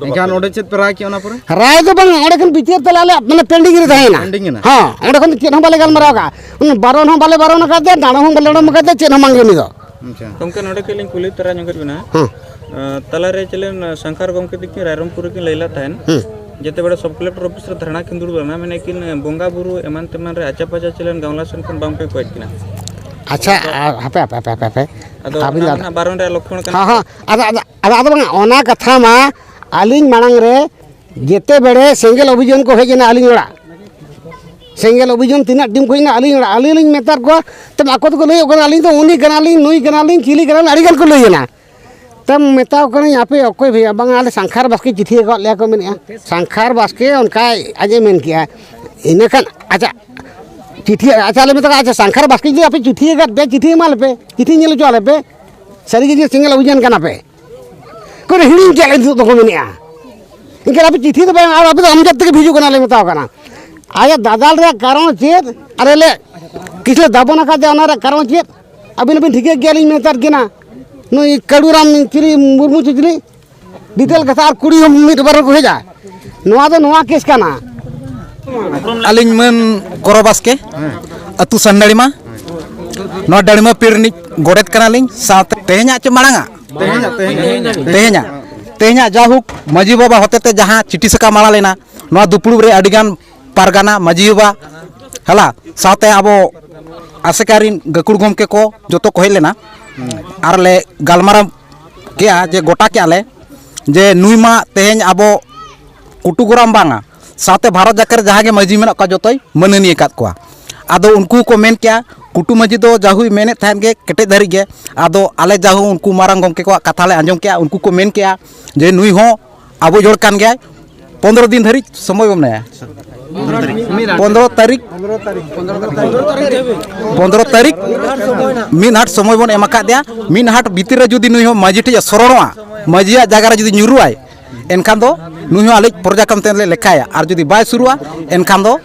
ᱮᱱᱠᱷᱟᱱ ᱚᱸᱰᱮ ᱪᱮᱫ ᱯᱮ ᱨᱟᱭ ᱠᱮᱜᱼᱟ ᱚᱱᱟ ᱯᱚᱨᱮ? ᱨᱟᱭ ᱫᱚ ᱵᱟᱝ, ᱚᱸᱰᱮ ᱠᱷᱚᱱ ᱵᱤᱪᱟᱹᱨ ᱛᱟᱞᱮ ᱟᱞᱮᱭᱟᱜ ᱢᱟᱱᱮ pending ᱨᱮ ᱛᱟᱦᱮᱸᱭᱮᱱᱟ᱾ Pending ᱮᱱᱟ? ᱦᱚᱸ, ᱚᱸᱰᱮ ᱠᱷᱚᱱ ᱫᱚ ᱪᱮᱫ ᱦᱚᱸ ᱵᱟᱞᱮ ᱜᱟᱞᱢᱟᱨᱟᱣ ᱟᱠᱟᱫᱼᱟ᱾ ᱩᱱᱤ ᱵᱟᱨᱚᱱ ᱦᱚᱸ ᱵᱟᱞᱮ ᱵᱟᱨᱚᱱ ᱟᱠᱟᱫᱮᱭᱟ, ᱰᱟᱸᱰᱚᱢ ᱦᱚᱸ ᱵᱟᱞᱮ ᱰᱟᱸᱰᱚᱢ ᱟᱠᱟᱫᱮᱭᱟ, ᱪᱮᱫ ᱦᱚᱸ ᱵᱟᱝᱜᱮ ᱩᱱᱤ ᱫᱚ᱾ ᱟᱪᱪᱷᱟ᱾ ᱜᱚᱢᱠᱮ, ᱱᱚᱰᱮ ᱠᱟᱹᱡ ᱞᱤᱧ ᱠᱩᱞᱤ ᱛᱟᱨᱟ ᱧᱚᱜᱮᱫ ᱵᱮᱱᱟ᱾ ᱦᱮᱸ᱾ ᱟᱸ, ᱛᱟᱞᱟᱨᱮ ᱪᱮᱞᱮᱱ ᱥᱟᱝᱠᱷᱟᱨ ᱜᱚᱢᱠᱮ ᱛᱟᱹᱠᱤᱱ ᱨᱟᱭᱨᱚᱝᱯᱩᱨ ᱨᱮᱠᱤᱱ ᱞᱟᱹᱭ ᱞᱮᱫ ᱛᱟᱦᱮᱱ, ᱦᱮᱸ᱾ ᱡᱮᱛᱮ ᱵᱮᱲᱟ ᱥᱚᱵ ᱠᱚᱞᱮᱠᱴᱚᱨ ᱚᱯᱷᱤᱥ ᱨᱮ ᱫᱷᱟᱨᱱᱟ ᱠᱤᱱ ᱫᱩᱲᱩᱵ ᱞᱮᱱᱟ, ᱢᱮᱱᱮᱫ ᱠᱤᱱ ᱵᱚᱸᱜᱟ ᱵᱩᱨᱩ ᱮᱢᱟᱱ ᱛᱮᱢᱟᱱ ᱨᱮ ᱟᱪᱟ ᱯᱟᱪᱟ ᱪᱮᱞᱮᱱ ᱜᱟᱢᱞᱟ ᱥᱮᱱ ᱠᱷᱚᱱ ᱵᱟᱝ ᱯᱮ ᱠᱚᱭᱮᱫ ᱠᱤᱱᱟ᱾ ᱟᱪᱪᱷᱟ, ᱟᱨ ᱦᱟᱯᱮ, ᱦᱟᱯᱮ, ᱦᱟᱯᱮ, ᱦᱟᱯᱮ᱾ ᱟᱫᱚ ᱟᱹᱵᱤᱱ ᱚᱱᱟ ᱫᱚ ᱢᱟ ᱱᱟᱜ ᱵᱟᱨᱚᱱ ᱨᱮᱭᱟᱜ ᱞᱚᱠᱠᱷᱚᱱ ᱠᱟᱱᱟ᱾ ᱦᱮᱸ, ᱦᱮᱸ, ᱟᱫᱚ, ᱟᱫᱚ, ᱟᱫᱚ, ᱟᱫᱚ ᱵᱟᱝᱟ, ᱚᱱᱟ ᱠᱟᱛᱷᱟ ᱢᱟ ᱟᱹᱞᱤᱧ ᱢᱟᱲᱟᱝ ᱨᱮ ᱡᱮᱛᱮ ᱵᱮᱲᱮ ᱥᱮᱸᱜᱮᱞ ᱚᱵᱷᱤᱡᱟᱱ ᱠᱚ ᱦᱮᱡ ᱮᱱᱟ ᱟᱹᱞᱤᱧ ᱚᱲᱟᱜ, ᱥᱮᱸᱜᱮᱞ ᱚᱵᱷᱤᱡᱟᱱ ᱛᱤᱱᱟᱹᱜ ᱴᱤᱢ ᱠᱚ ᱦᱮᱡ ᱮᱱᱟ ᱟᱹᱞᱤᱧ ᱚᱲᱟᱜ, ᱟᱹᱞᱤᱧ ᱞᱤᱧ ᱢᱮᱛᱟᱫ ᱠᱚᱣᱟ, ᱛᱚᱵᱮ ᱟᱠᱚ ᱫᱚᱠᱚ ᱞᱟᱹᱭᱚᱜ ᱠᱟᱱᱟ, "ᱟᱹᱞᱤᱧ ᱫᱚ ᱩᱱᱤ ᱠᱟᱱᱟᱞᱤᱧ, ᱱᱩᱭ ᱠᱟᱱᱟᱞᱤᱧ, ᱪᱤᱞᱤ ᱠᱟᱱᱟᱞᱤᱧ", ᱟᱹᱰᱤ ᱜᱟᱱ ᱠᱚ ᱞᱟᱹᱭ ᱮᱱᱟ᱾ ᱛᱚ ᱢᱮᱛᱟᱣ ᱠᱟᱹᱱᱟᱹᱧ, "ᱟᱯᱮ ᱚᱠᱚᱭ ᱵᱷᱮᱡᱟ?" "ᱵᱟᱝᱟ, ᱟᱞᱮ ᱥᱟᱝᱠᱷᱟᱨ ᱵᱟᱥᱠᱮ ᱪᱤᱴᱷᱤ ᱟᱠᱟᱫ ᱞᱮᱭᱟ ᱠᱚ", ᱢᱮᱱᱮᱫᱼᱟ᱾ ᱥᱟᱝᱠᱷᱟᱨ ᱵᱟᱥᱠᱮ ᱚᱱᱠᱟ ᱟᱡ ᱮ ᱢᱮᱱ ᱠᱮᱜᱼᱟ᱾ ᱤᱱᱟᱹᱠᱷᱟᱱ ᱟᱪᱪᱷᱟ, ᱪᱤᱴᱷᱤ, ᱟᱪᱪᱷᱟ, ᱟᱞᱮ ᱢᱮᱛᱟ ᱠᱚᱣᱟ, "ᱟᱪᱪᱷᱟ, ᱥᱟᱝᱠᱷᱟᱨ ᱵᱟᱥᱠᱮ ᱡᱩᱫᱤ ᱟᱯᱮ ᱪᱤᱴᱷᱤ ᱟᱠᱟᱫ ᱯᱮ, ᱪᱤᱴᱷᱤ ᱮᱢᱟ ᱞᱮᱯᱮ, ᱪᱤᱴᱷᱤ ᱧᱮᱞ ᱦᱚᱪᱚ ᱟᱞᱮ ᱯᱮ, ᱥᱟᱹᱨᱤ ᱜᱮ ᱡᱮ ᱥᱮᱸᱜᱮᱞ ᱚᱵᱷᱤᱡᱟᱱ ᱠᱟᱱᱟ ᱯᱮ᱾" ᱠᱚ ᱦᱤᱲᱤᱧ ᱠᱮᱫ ᱞᱮ ᱱᱤᱛᱚᱜ ᱫᱚᱠᱚ ᱢᱮᱱᱮᱫᱼᱟ᱾ ᱮᱱᱠᱷᱟᱱ ᱟᱯᱮ ᱪᱤᱴᱷᱤ ᱫᱚ ᱵᱟᱝ, ᱟᱨ ᱟᱯᱮ ᱫᱚ ᱟᱢᱡᱟᱫ ᱛᱮᱜᱮ ᱦᱤᱡᱩᱜ ᱠᱟᱱᱟ, ᱞᱮ ᱢᱮᱛᱟᱣ ᱠᱟᱱᱟ᱾ ᱟᱭᱟᱜ ᱫᱟᱫᱟᱞ ᱨᱮᱭᱟᱜ ᱠᱟᱨᱚᱱ ᱪᱮᱫ? ᱟᱨ ᱞᱮ ᱠᱤᱥ ᱞᱮ ᱫᱟᱵᱚᱱ ᱟᱠᱟᱫ ᱚᱱᱟ ᱨᱮᱭᱟᱜ ᱠᱟᱨᱚᱱ ᱪᱮᱫ? ᱟᱹᱵᱤᱱ ᱦᱚᱸᱵᱤᱱ ᱴᱷᱤᱠᱟᱹ ᱜᱮᱭᱟ, ᱞᱤᱧ ᱢᱮᱛᱟᱫ ᱠᱤᱱᱟ, ᱱᱩᱭ ᱠᱟᱹᱲᱩᱨᱟᱢ ᱪᱤᱞᱤ ᱢᱩᱨᱢᱩ ᱪᱤᱞᱤ ᱰᱤᱴᱮᱞ ᱠᱟᱛᱷᱟ, ᱟᱨ ᱠᱩᱲᱤ ᱦᱚᱸ ᱢᱤᱫ ᱵᱟᱨ ᱠᱚ ᱦᱮᱡᱼᱟ᱾ ᱱᱚᱣᱟ ᱫᱚ ᱱᱚᱣᱟ ᱠᱮᱥ ᱠᱟᱱᱟ᱾ ᱟᱹᱞᱤᱧ ᱢᱟᱹᱱ ᱠᱚᱨᱚ ᱵᱟᱥᱠᱮ, ᱟᱹᱛᱩ ᱥᱟᱱᱰᱟᱲᱤᱢᱟ, ᱱᱚᱣᱟ ᱰᱟᱲᱤᱢᱟ ᱯᱤᱲ ᱨᱤᱱᱤᱡ ᱜᱚᱰᱮᱛ ᱠᱟᱱᱟᱞᱤᱧ᱾ ᱥᱟᱶᱛᱮ ᱛᱮᱦᱮᱧᱟᱜ ᱪᱮ ᱢᱟᱲᱟᱝᱟᱜ? ᱛᱮᱦᱮᱧᱟᱜ, ᱛᱮᱦᱮᱧᱟᱜ᱾ ᱛᱮᱦᱮᱧᱟᱜ, ᱛᱮᱦᱮᱧᱟᱜ ᱡᱟᱭᱦᱳᱠ ᱢᱟᱹᱡᱷᱤ ᱵᱟᱵᱟ ᱦᱚᱛᱮᱛᱮ ᱡᱟᱦᱟᱸ ᱪᱤᱴᱷᱤ ᱥᱟᱠᱟᱢ ᱟᱲᱟᱜ ᱞᱮᱱᱟ, ᱱᱚᱣᱟ ᱫᱩᱯᱲᱩᱵ ᱨᱮ ᱟᱹᱰᱤᱜᱟᱱ ᱯᱟᱨᱜᱟᱱᱟ, ᱢᱟᱹᱡᱷᱤ ᱵᱟᱵᱟ, ᱦᱮᱞᱟ, ᱥᱟᱶᱛᱮ ᱟᱵᱚ ᱟᱥᱮᱠᱟ ᱨᱤᱱ ᱜᱟᱹᱠᱷᱩᱲ ᱜᱚᱢᱠᱮ ᱠᱚ ᱡᱚᱛᱚ ᱠᱚ ᱦᱮᱡ ᱞᱮᱱᱟ᱾ ᱟᱨ ᱞᱮ ᱜᱟᱞᱢᱟᱨᱟᱣ ᱠᱮᱜᱼᱟ ᱡᱮ ᱜᱚᱴᱟ ᱠᱮᱜᱼᱟ ᱞᱮ ᱡᱮ ᱱᱩᱭ ᱢᱟ ᱛᱮᱦᱮᱧ ᱟᱵᱚ ᱠᱩᱴᱩ ᱜᱚᱨᱟᱢ ᱵᱟᱝᱟ, ᱥᱟᱶᱛᱮ ᱵᱷᱟᱨᱚᱛ ᱡᱟᱠᱟᱛ ᱨᱮ ᱡᱟᱦᱟᱸ ᱜᱮ ᱢᱟᱹᱡᱷᱤ ᱢᱮᱱᱟᱜ ᱠᱚᱣᱟ ᱡᱚᱛᱚᱭ ᱢᱟᱹᱱᱟᱹᱱᱤᱭᱟᱹ ᱟᱠᱟᱫ ᱠᱚᱣᱟ᱾ ᱟᱫᱚ ᱩᱱᱠᱩ ᱠᱚ ᱢᱮᱱ ᱠᱮᱜᱼᱟ, ᱠᱩᱴᱩ ᱢᱟᱹᱡᱷᱤ ᱫᱚ ᱡᱟᱦᱩᱭ ᱢᱮᱱᱮᱫ ᱛᱟᱦᱮᱸᱫ ᱜᱮ ᱠᱮᱴᱮᱡ ᱫᱷᱟᱹᱨᱤᱡ ᱜᱮ᱾ ᱟᱫᱚ ᱟᱞᱮ ᱡᱟᱦᱩ ᱩᱱᱠᱩ ᱢᱟᱨᱟᱝ ᱜᱚᱢᱠᱮ ᱠᱚᱣᱟᱜ ᱠᱟᱛᱷᱟ ᱞᱮ ᱟᱸᱡᱚᱢ ᱠᱮᱜᱼᱟ, ᱩᱱᱠᱩ ᱠᱚ ᱢᱮᱱ ᱠᱮᱜᱼᱟ ᱡᱮ ᱱᱩᱭ ᱦᱚᱸ ᱟᱵᱚ ᱡᱚᱲ ᱠᱟᱱ ᱜᱮᱭᱟᱭ᱾ ᱯᱚᱱᱫᱽᱨᱚ ᱫᱤᱱ ᱫᱷᱟᱹᱨᱤᱡ ᱥᱚᱢᱚᱭ ᱵᱚᱱ ᱮᱢᱟᱭᱟ᱾ ᱯᱚᱱᱫᱽᱨᱚ ᱛᱟᱹᱨᱤᱠᱷ, ᱯᱚᱱᱫᱽᱨᱚ ᱛᱟᱹᱨᱤᱠᱷ ᱢᱤᱫ ᱦᱟᱴ ᱥᱚᱢᱚᱭ ᱵᱚᱱ ᱮᱢ ᱟᱠᱟᱫᱮᱭᱟ᱾ ᱢᱤᱫ ᱦᱟᱴ ᱵᱷᱤᱛᱤᱨ ᱨᱮ ᱡᱩᱫᱤ ᱱᱩᱭ ᱦᱚᱸ ᱢᱟᱹᱡᱷᱤ ᱴᱷᱮᱡ ᱮ ᱥᱚᱨᱚᱲᱚᱜᱼᱟ, ᱢᱟᱹᱡᱷᱤᱭᱟᱜ ᱡᱟᱭᱜᱟ ᱨᱮ ᱡᱩᱫᱤ ᱧᱩᱨᱩᱜᱼᱟᱭ, ᱮᱱᱠᱷᱟᱱ ᱫᱚ ᱱᱩᱭ ᱦᱚᱸ ᱟᱞᱮ ᱯᱨᱚᱡᱟ ᱠᱟᱢ ᱛᱮ ᱞᱮ ᱞᱮᱠᱷᱟᱭᱟ᱾ ᱟᱨ ᱡᱩᱫᱤ ᱵᱟᱭ ᱥᱩᱨᱩᱜᱼᱟ, ᱮᱱᱠᱷᱟᱱ ᱫᱚ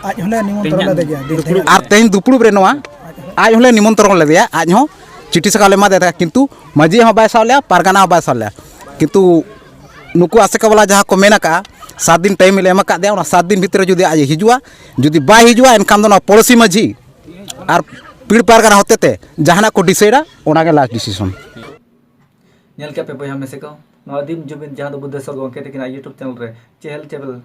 ᱟᱡ ᱦᱚᱸᱞᱮ ᱱᱤᱢᱚᱱᱛᱨᱚᱱ ᱞᱮᱫᱮ ᱜᱮᱭᱟ, ᱫᱤᱱ ᱛᱮᱜᱮ᱾ ᱟᱨ ᱛᱮᱦᱮᱧ ᱫᱩᱯᱲᱩᱵ ᱨᱮ ᱱᱚᱣᱟ ᱟᱡ ᱦᱚᱸᱞᱮ ᱱᱤᱢᱚᱱᱛᱨᱚᱱ ᱞᱮᱫᱮᱭᱟ, ᱟᱡ ᱦᱚᱸ ᱪᱤᱴᱷᱤ ᱥᱟᱠᱟᱢ ᱞᱮ ᱮᱢᱟ ᱫᱮ ᱛᱟᱦᱮᱸᱫ, ᱠᱤᱱᱛᱩ ᱢᱟᱹᱡᱷᱤ ᱦᱚᱸ ᱵᱟᱭ ᱥᱟᱵ ᱞᱮᱜᱼᱟ, ᱯᱟᱨᱜᱟᱱᱟ ᱦᱚᱸ ᱵᱟᱭ ᱥᱟᱵ ᱞᱮᱜᱼᱟ᱾ ᱠᱤᱱᱛᱩ ᱱᱩᱠᱩ ᱟᱥᱮᱠᱟ ᱵᱟᱞᱟ ᱡᱟᱦᱟᱸ ᱠᱚ ᱢᱮᱱ ᱟᱠᱟᱫᱼᱟ, ᱥᱟᱛ ᱫᱤᱱ ᱴᱟᱭᱤᱢ ᱞᱮ ᱮᱢ ᱟᱠᱟᱫ ᱫᱮᱭᱟ, ᱚᱱᱟ ᱥᱟᱛ ᱫᱤᱱ ᱵᱷᱤᱛᱨᱤ ᱨᱮ ᱡᱩᱫᱤ ᱟᱡ ᱮ ᱦᱤᱡᱩᱜᱼᱟ, ᱡᱩᱫᱤ ᱵᱟᱭ ᱦᱤᱡᱩᱜᱼᱟ, ᱮᱱᱠᱷᱟᱱ ᱫᱚ ᱱᱚᱣᱟ ᱯᱚᱲᱚᱥᱤ ᱢᱟᱹᱡᱷᱤ ᱟᱨ ᱯᱟᱨᱜᱟᱱᱟ ᱦᱚᱛᱮᱛᱮ ᱡᱟᱦᱟᱱᱟᱜ ᱠᱚ ᱰᱤᱥᱟᱭᱤᱰᱟ, ᱚᱱᱟᱜᱮ ᱞᱟᱥᱴ ᱰᱤᱥᱤᱥᱚᱱ᱾ ᱧᱮᱞ ᱠᱮᱫ ᱯᱮ ᱵᱚᱭᱦᱟ ᱢᱤᱥᱤ ᱠᱚ, ᱱᱚᱣᱟ ᱟᱹᱫᱤᱢ ᱡᱩᱢᱤᱫ ᱡᱟᱦᱟᱸ ᱫᱚ ᱵᱩᱫᱽᱫᱷᱮᱥᱣᱚᱨ ᱜᱚᱢᱠᱮ ᱛᱟᱹᱠᱤᱱᱟᱜ YouTube ᱪᱮᱱᱮᱞ ᱨᱮ ᱪᱮᱦᱮᱞ ᱪᱮᱯᱮᱞ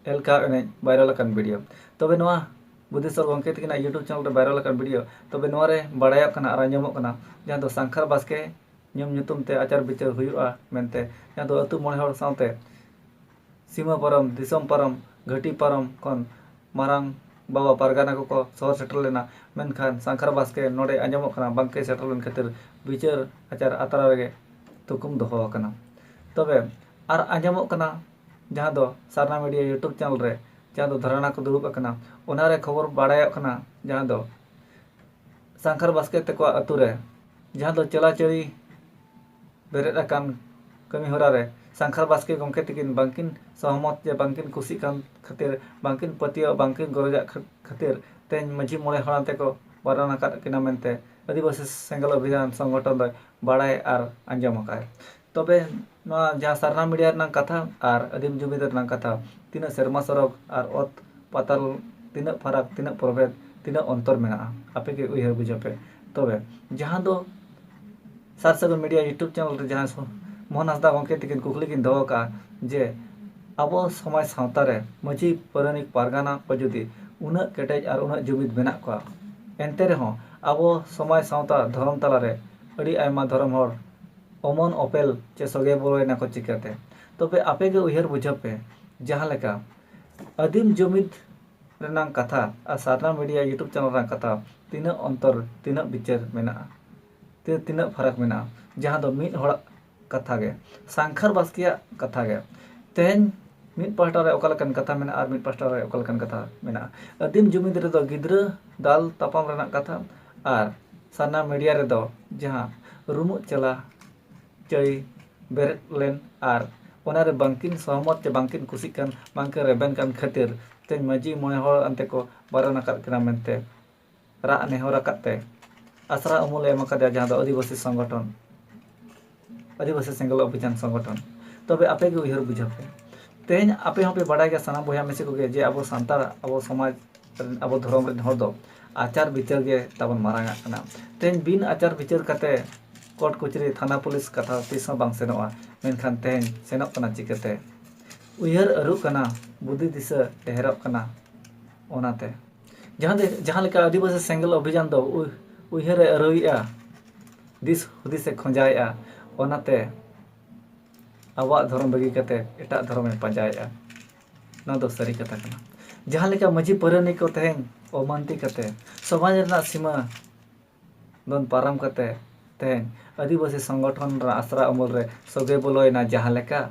ᱮᱞᱠᱷᱟ ᱮᱱᱮᱡ ᱵᱷᱟᱭᱨᱟᱞ ᱟᱠᱟᱱ ᱵᱷᱤᱰᱤᱭᱳ᱾ ᱛᱚᱵᱮ ᱱᱚᱣᱟ ᱵᱩᱫᱽᱫᱷᱮᱥᱣᱚᱨ ᱜᱚᱢᱠᱮ ᱛᱟᱹᱠᱤᱱᱟᱜ YouTube ᱪᱮᱱᱮᱞ ᱨᱮ ᱵᱷᱟᱭᱨᱟᱞ ᱟᱠᱟᱱ ᱵᱷᱤᱰᱤᱭᱳ, ᱛᱚᱵᱮ ᱱᱚᱣᱟ ᱨᱮ ᱵᱟᱲᱟᱭᱚᱜ ᱠᱟᱱᱟ ᱟᱨ ᱟᱸᱡᱚᱢᱚᱜ ᱠᱟᱱᱟ ᱡᱟᱦᱟᱸ ᱫᱚ ᱥᱟᱝᱠᱷᱟᱨ ᱵᱟᱥᱠᱮ ᱧᱩᱢ ᱧᱩᱛᱩᱢ ᱛᱮ ᱟᱪᱟᱨ ᱵᱤᱪᱟᱹᱨ ᱦᱩᱭᱩᱜᱼᱟ ᱢᱮᱱᱛᱮ ᱡᱟᱦᱟᱸ ᱫᱚ ᱟᱹᱛᱩ ᱢᱚᱬᱮ ᱦᱚᱲ ᱥᱟᱶᱛᱮ ᱥᱤᱢᱟᱹ ᱯᱟᱨᱚᱢ, ᱫᱤᱥᱚᱢ ᱯᱟᱨᱚᱢ, ᱜᱷᱟᱹᱴᱤ ᱯᱟᱨᱚᱢ ᱠᱷᱚᱱ ᱢᱟᱨᱟᱝ ᱵᱟᱵᱟ ᱯᱟᱨᱜᱟᱱᱟ ᱠᱚᱠᱚ ᱥᱚᱦᱚᱨ ᱥᱮᱴᱮᱨ ᱞᱮᱱᱟ᱾ ᱢᱮᱱᱠᱷᱟᱱ ᱥᱟᱝᱠᱷᱟᱨ ᱵᱟᱥᱠᱮ ᱱᱚᱰᱮ ᱟᱸᱡᱚᱢᱚᱜ ᱠᱟᱱᱟ ᱵᱟᱝᱠᱮ ᱥᱮᱴᱮᱨ ᱞᱮᱱ ᱠᱷᱟᱹᱛᱤᱨ ᱵᱤᱪᱟᱹᱨ ᱟᱪᱟᱨ ᱟᱛᱨᱟ ᱨᱮᱜᱮ ᱛᱩᱠᱩᱢ ᱫᱚᱦᱚ ᱟᱠᱟᱱᱟ᱾ ᱛᱚᱵᱮ ᱟᱨ ᱟᱸᱡᱚᱢᱚᱜ ᱠᱟᱱᱟ ᱡᱟᱦᱟᱸ ᱫᱚ ᱥᱟᱨᱱᱟ ᱢᱤᱰᱤᱭᱟ YouTube ᱪᱮᱱᱮᱞ ᱨᱮ ᱡᱟᱦᱟᱸ ᱫᱚ ᱫᱷᱟᱨᱟᱱᱟ ᱠᱚ ᱫᱩᱲᱩᱵ ᱟᱠᱟᱱᱟ, ᱚᱱᱟᱨᱮ ᱠᱷᱚᱵᱚᱨ ᱵᱟᱲᱟᱭᱚᱜ ᱠᱟᱱᱟ ᱡᱟᱦᱟᱸ ᱫᱚ ᱥᱟᱝᱠᱷᱟᱨ ᱵᱟᱥᱠᱮ ᱛᱟᱠᱚᱣᱟᱜ ᱟᱹᱛᱩ ᱨᱮ ᱡᱟᱦᱟᱸ ᱫᱚ ᱪᱟᱞᱟᱪᱟᱹᱲᱤ ᱵᱮᱨᱮᱫ ᱟᱠᱟᱱ ᱠᱟᱹᱢᱤ ᱦᱚᱨᱟ ᱨᱮ ᱥᱟᱝᱠᱷᱟᱨ ᱵᱟᱥᱠᱮ ᱜᱚᱢᱠᱮ ᱛᱟᱹᱠᱤᱱ ᱵᱟᱝᱠᱤᱱ ᱥᱚᱦᱚᱢᱚᱛ ᱡᱮ ᱵᱟᱝᱠᱤᱱ ᱠᱩᱥᱤᱜ ᱠᱟᱱ ᱠᱷᱟᱹᱛᱤᱨ, ᱵᱟᱝᱠᱤᱱ ᱯᱟᱹᱛᱭᱟᱹᱣ, ᱵᱟᱝᱠᱤᱱ ᱜᱚᱨᱚᱡᱟᱜ ᱠᱷᱟᱹ-, ᱠᱷᱟᱹᱛᱤᱨ ᱛᱮᱦᱮᱧ ᱢᱟᱹᱡᱷᱤ ᱢᱚᱬᱮ ᱦᱚᱲ ᱟᱛᱮ ᱠᱚ ᱵᱟᱨᱚᱱ ᱟᱠᱟᱫ ᱠᱤᱱᱟ ᱢᱮᱱᱛᱮ ᱟᱹᱫᱤᱵᱟᱹᱥᱤ ᱥᱮᱸᱜᱮᱞ ᱚᱵᱷᱤᱡᱟᱱ ᱥᱚᱝᱜᱚᱴᱷᱚᱱ ᱫᱚᱭ ᱵᱟᱲᱟᱭ ᱟᱨ ᱟᱸᱡᱚᱢ ᱟᱠᱟᱫ᱾ ᱛᱚᱵᱮ ᱱᱚᱣᱟ ᱡᱟᱦᱟᱸ ᱥᱟᱨᱱᱟ ᱢᱤᱰᱤᱭᱟ ᱨᱮᱱᱟᱜ ᱠᱟᱛᱷᱟ ᱟᱨ ᱟᱹᱫᱤᱢ ᱡᱩᱢᱤᱫ ᱨᱮᱱᱟᱜ ᱠᱟᱛᱷᱟ ᱛᱤᱱᱟᱹᱜ ᱥᱮᱨᱢᱟ ᱥᱚᱨᱚᱜ ᱟᱨ ᱚᱛ ᱯᱟᱛᱟᱞ ᱛᱤᱱᱟᱹᱜ ᱯᱷᱟᱨᱟᱠ, ᱛᱤᱱᱟᱹᱜ ᱯᱨᱚᱵᱷᱮᱫ, ᱛᱤᱱᱟᱹᱜ ᱚᱱᱛᱚᱨ ᱢᱮᱱᱟᱜᱼᱟ, ᱟᱯᱮ ᱜᱮ ᱩᱭᱦᱟᱹᱨ ᱵᱩᱡᱷᱟᱹᱣ ᱯᱮ᱾ ᱛᱚᱵᱮ ᱡᱟᱦᱟᱸ ᱫᱚ ᱥᱟᱨ ᱥᱟᱹᱜᱩᱱ ᱢᱤᱰᱤᱭᱟ YouTube ᱪᱮᱱᱮᱞ ᱨᱮ ᱡᱟᱦᱟᱸ ᱥᱚ-, ᱢᱳᱦᱚᱱ ᱦᱟᱸᱥᱫᱟ ᱜᱚᱢᱠᱮ ᱛᱟᱹᱠᱤᱱ ᱠᱩᱠᱞᱤ ᱠᱤᱱ ᱫᱚᱦᱚ ᱠᱟᱜᱼᱟ ᱡᱮ ᱟᱵᱚ ᱥᱚᱢᱟᱡᱽ ᱥᱟᱶᱛᱟ ᱨᱮ ᱢᱟᱹᱡᱷᱤ ᱯᱟᱨᱟᱱᱤᱠ ᱯᱟᱨᱜᱟᱱᱟ ᱠᱚ ᱡᱩᱫᱤ ᱩᱱᱟᱹᱜ ᱠᱮᱴᱮᱡ ᱟᱨ ᱩᱱᱟᱹᱜ ᱡᱩᱢᱤᱫ ᱢᱮᱱᱟᱜ ᱠᱚᱣᱟ, ᱮᱱᱛᱮ ᱨᱮᱦᱚᱸ ᱟᱵᱚ ᱥᱚᱢᱟᱡᱽ ᱥᱟᱶᱛᱟ ᱫᱷᱚᱨᱚᱢ ᱛᱟᱞᱟᱨᱮ ᱟᱹᱰᱤ ᱟᱭᱢᱟ ᱫᱷᱚᱨᱚᱢ ᱦᱚᱲ ᱚᱢᱚᱱ ᱚᱯᱮᱞ ᱪᱮ ᱥᱚᱜᱮ ᱵᱚᱞᱚᱭᱮᱱᱟ ᱠᱚ ᱪᱤᱠᱟᱹᱛᱮ? ᱛᱚᱵᱮ ᱟᱯᱮ ᱜᱮ ᱩᱭᱦᱟᱹᱨ ᱵᱩᱡᱷᱟᱹᱣ ᱯᱮ, ᱡᱟᱦᱟᱸ ᱞᱮᱠᱟ ᱟᱹᱫᱤᱢ ᱡᱩᱢᱤᱫ ᱨᱮᱱᱟᱜ ᱠᱟᱛᱷᱟ ᱟᱨ ᱥᱟᱨᱱᱟ ᱢᱤᱰᱤᱭᱟ YouTube ᱪᱮᱱᱮᱞ ᱨᱮᱱᱟᱜ ᱠᱟᱛᱷᱟ ᱛᱤᱱᱟᱹᱜ ᱚᱱᱛᱚᱨ, ᱛᱤᱱᱟᱹᱜ ᱵᱤᱪᱟᱹᱨ ᱢᱮᱱᱟᱜᱼᱟ, ᱛᱤ-, ᱛᱤᱱᱟᱹᱜ ᱯᱷᱟᱨᱟᱠ ᱢᱮᱱᱟᱜᱼᱟ, ᱡᱟᱦᱟᱸ ᱫᱚ ᱢᱤᱫ ᱦᱚᱲᱟᱜ ᱠᱟᱛᱷᱟ ᱜᱮ, ᱥᱟᱝᱠᱷᱟᱨ ᱵᱟᱥᱠᱮᱭᱟᱜ ᱠᱟᱛᱷᱟ ᱜᱮ᱾ ᱛᱮᱦᱮᱧ ᱢᱤᱫ ᱯᱟᱦᱴᱟ ᱨᱮ ᱚᱠᱟ ᱞᱮᱠᱟᱱ ᱠᱟᱛᱷᱟ ᱢᱮᱱᱟᱜᱼᱟ ᱟᱨ ᱢᱤᱫ ᱯᱟᱦᱴᱟ ᱨᱮ ᱚᱠᱟ ᱞᱮᱠᱟᱱ ᱠᱟᱛᱷᱟ ᱢᱮᱱᱟᱜᱼᱟ᱾ ᱟᱹᱫᱤᱢ ᱡᱩᱢᱤᱫ ᱨᱮᱫᱚ ᱜᱤᱫᱽᱨᱟᱹ ᱫᱟᱞ ᱛᱟᱯᱟᱢ ᱨᱮᱱᱟᱜ ᱠᱟᱛᱷᱟ ᱟᱨ ᱥᱟᱨᱱᱟ ᱢᱤᱰᱤᱭᱟ ᱨᱮᱫᱚ ᱡᱟᱦᱟᱸ ᱨᱩᱢᱩᱜ ᱪᱟᱞᱟ ᱪᱟᱹᱭ ᱵᱮᱨᱮᱫ ᱞᱮᱱ ᱟᱨ ᱚᱱᱟᱨᱮ ᱵᱟᱝᱠᱤᱱ ᱥᱚᱦᱚᱢᱚᱛ ᱪᱮ ᱵᱟᱝᱠᱤᱱ ᱠᱩᱥᱤᱜ ᱠᱟᱱ, ᱵᱟᱝᱠᱤᱱ ᱨᱮᱵᱮᱱ ᱠᱟᱱ ᱠᱷᱟᱹᱛᱤᱨ ᱛᱮᱦᱮᱧ ᱢᱟᱹᱡᱷᱤ ᱢᱚᱬᱮ ᱦᱚᱲ ᱟᱱᱛᱮ ᱠᱚ ᱵᱟᱨᱚᱱ ᱟᱠᱟᱫ ᱠᱤᱱᱟ ᱢᱮᱱᱛᱮ ᱨᱟᱜ ᱱᱮᱦᱚᱨ ᱟᱠᱟᱫ ᱛᱮ ᱟᱥᱨᱟ ᱩᱢᱩᱞᱮ ᱮᱢ ᱟᱠᱟᱫᱮᱭᱟ, ᱡᱟᱦᱟᱸ ᱫᱚ ᱟᱹᱫᱤᱵᱟᱹᱥᱤ ᱥᱚᱝᱜᱚᱴᱷᱚᱱ, ᱟᱹᱫᱤᱵᱟᱹᱥᱤ ᱥᱮᱸᱜᱮᱞ ᱚᱵᱷᱤᱡᱟᱱ ᱥᱚᱝᱜᱚᱴᱷᱚᱱ᱾ ᱛᱚᱵᱮ ᱟᱯᱮ ᱜᱮ ᱩᱭᱦᱟᱹᱨ ᱵᱩᱡᱷᱟᱹᱣ ᱯᱮ, ᱛᱮᱦᱮᱧ ᱟᱯᱮ ᱦᱚᱸᱯᱮ ᱵᱟᱲᱟᱭ ᱜᱮᱭᱟ, ᱥᱟᱱᱟᱢ ᱵᱚᱭᱦᱟ ᱢᱤᱥᱤ ᱠᱚᱜᱮ, ᱡᱮ ᱟᱵᱚ ᱥᱟᱱᱛᱟᱲ, ᱟᱵᱚ ᱥᱚᱢᱟᱡᱽ ᱨᱮᱱ, ᱟᱵᱚ ᱫᱷᱚᱨᱚᱢ ᱨᱮᱱ ᱦᱚᱲ ᱫᱚ ᱟᱪᱟᱨ ᱵᱤᱪᱟᱹᱨ ᱜᱮ ᱛᱟᱵᱚᱱ ᱢᱟᱨᱟᱝ ᱟᱜ ᱠᱟᱱᱟ᱾ ᱛᱮᱦᱮᱧ ᱵᱤᱱ ᱟᱪᱟᱨ ᱵᱤᱪᱟᱹᱨ ᱠᱟᱛᱮ ᱠᱳᱨᱴ ᱠᱚᱪᱟᱹᱨᱤ ᱛᱷᱟᱱᱟ ᱯᱩᱞᱤᱥ ᱠᱟᱛᱷᱟ ᱛᱤᱥ ᱦᱚᱸ ᱵᱟᱝ ᱥᱮᱱᱚᱜᱼᱟ, ᱢᱮᱱᱠᱷᱟᱱ ᱛᱮᱦᱮᱧ ᱥᱮᱱᱚᱜ ᱠᱟᱱᱟ ᱪᱤᱠᱟᱹᱛᱮ? ᱩᱭᱦᱟᱹᱨ ᱟᱹᱨᱩᱜ ᱠᱟᱱᱟ, ᱵᱩᱫᱷᱤ ᱫᱤᱥᱟᱹ ᱰᱷᱮᱨᱚᱜ ᱠᱟᱱᱟ᱾ ᱚᱱᱟᱛᱮ ᱡᱟᱦᱟᱸ ᱫᱮ-, ᱡᱟᱦᱟᱸ ᱞᱮᱠᱟ ᱟᱹᱫᱤᱵᱟᱹᱥᱤ ᱥᱮᱸᱜᱮᱞ ᱚᱵᱷᱤᱡᱟᱱ ᱫᱚ ᱩᱭ-, ᱩᱭᱦᱟᱹᱨᱮ ᱟᱹᱨᱩᱭᱮᱫᱼᱟ, ᱫᱤᱥ ᱦᱩᱫᱤᱥᱮ ᱠᱷᱚᱸᱡᱟᱭᱮᱫᱼᱟ, ᱚᱱᱟᱛᱮ ᱟᱵᱚᱣᱟᱜ ᱫᱷᱚᱨᱚᱢ ᱵᱟᱹᱜᱤ ᱠᱟᱛᱮ ᱮᱴᱟᱜ ᱫᱷᱚᱨᱚᱢᱮ ᱯᱟᱸᱡᱟᱭᱮᱫᱼᱟ᱾ ᱱᱚᱣᱟ ᱫᱚ ᱥᱟᱹᱨᱤ ᱠᱟᱛᱷᱟ ᱠᱟᱱᱟ᱾ ᱡᱟᱦᱟᱸ ᱞᱮᱠᱟ ᱢᱟᱹᱡᱷᱤ ᱯᱟᱹᱨᱟᱹᱱᱤᱠ ᱠᱚ ᱛᱮᱦᱮᱧ ᱚᱢᱟᱱᱛᱤ ᱠᱟᱛᱮ ᱥᱚᱢᱟᱡᱽ ᱨᱮᱱᱟᱜ ᱥᱤᱢᱟᱹ ᱫᱚᱱ ᱯᱟᱨᱚᱢ ᱠᱟᱛᱮ ᱛᱮᱦᱮᱧ ᱟᱹᱫᱤᱵᱟᱹᱥᱤ ᱥᱚᱝᱜᱚᱴᱷᱚᱱ ᱨᱮᱱᱟᱜ ᱟᱥᱨᱟ ᱩᱢᱩᱞ ᱨᱮ ᱥᱚᱜᱮ ᱵᱚᱞᱚᱭᱮᱱᱟ, ᱡᱟᱦᱟᱸ ᱞᱮᱠᱟ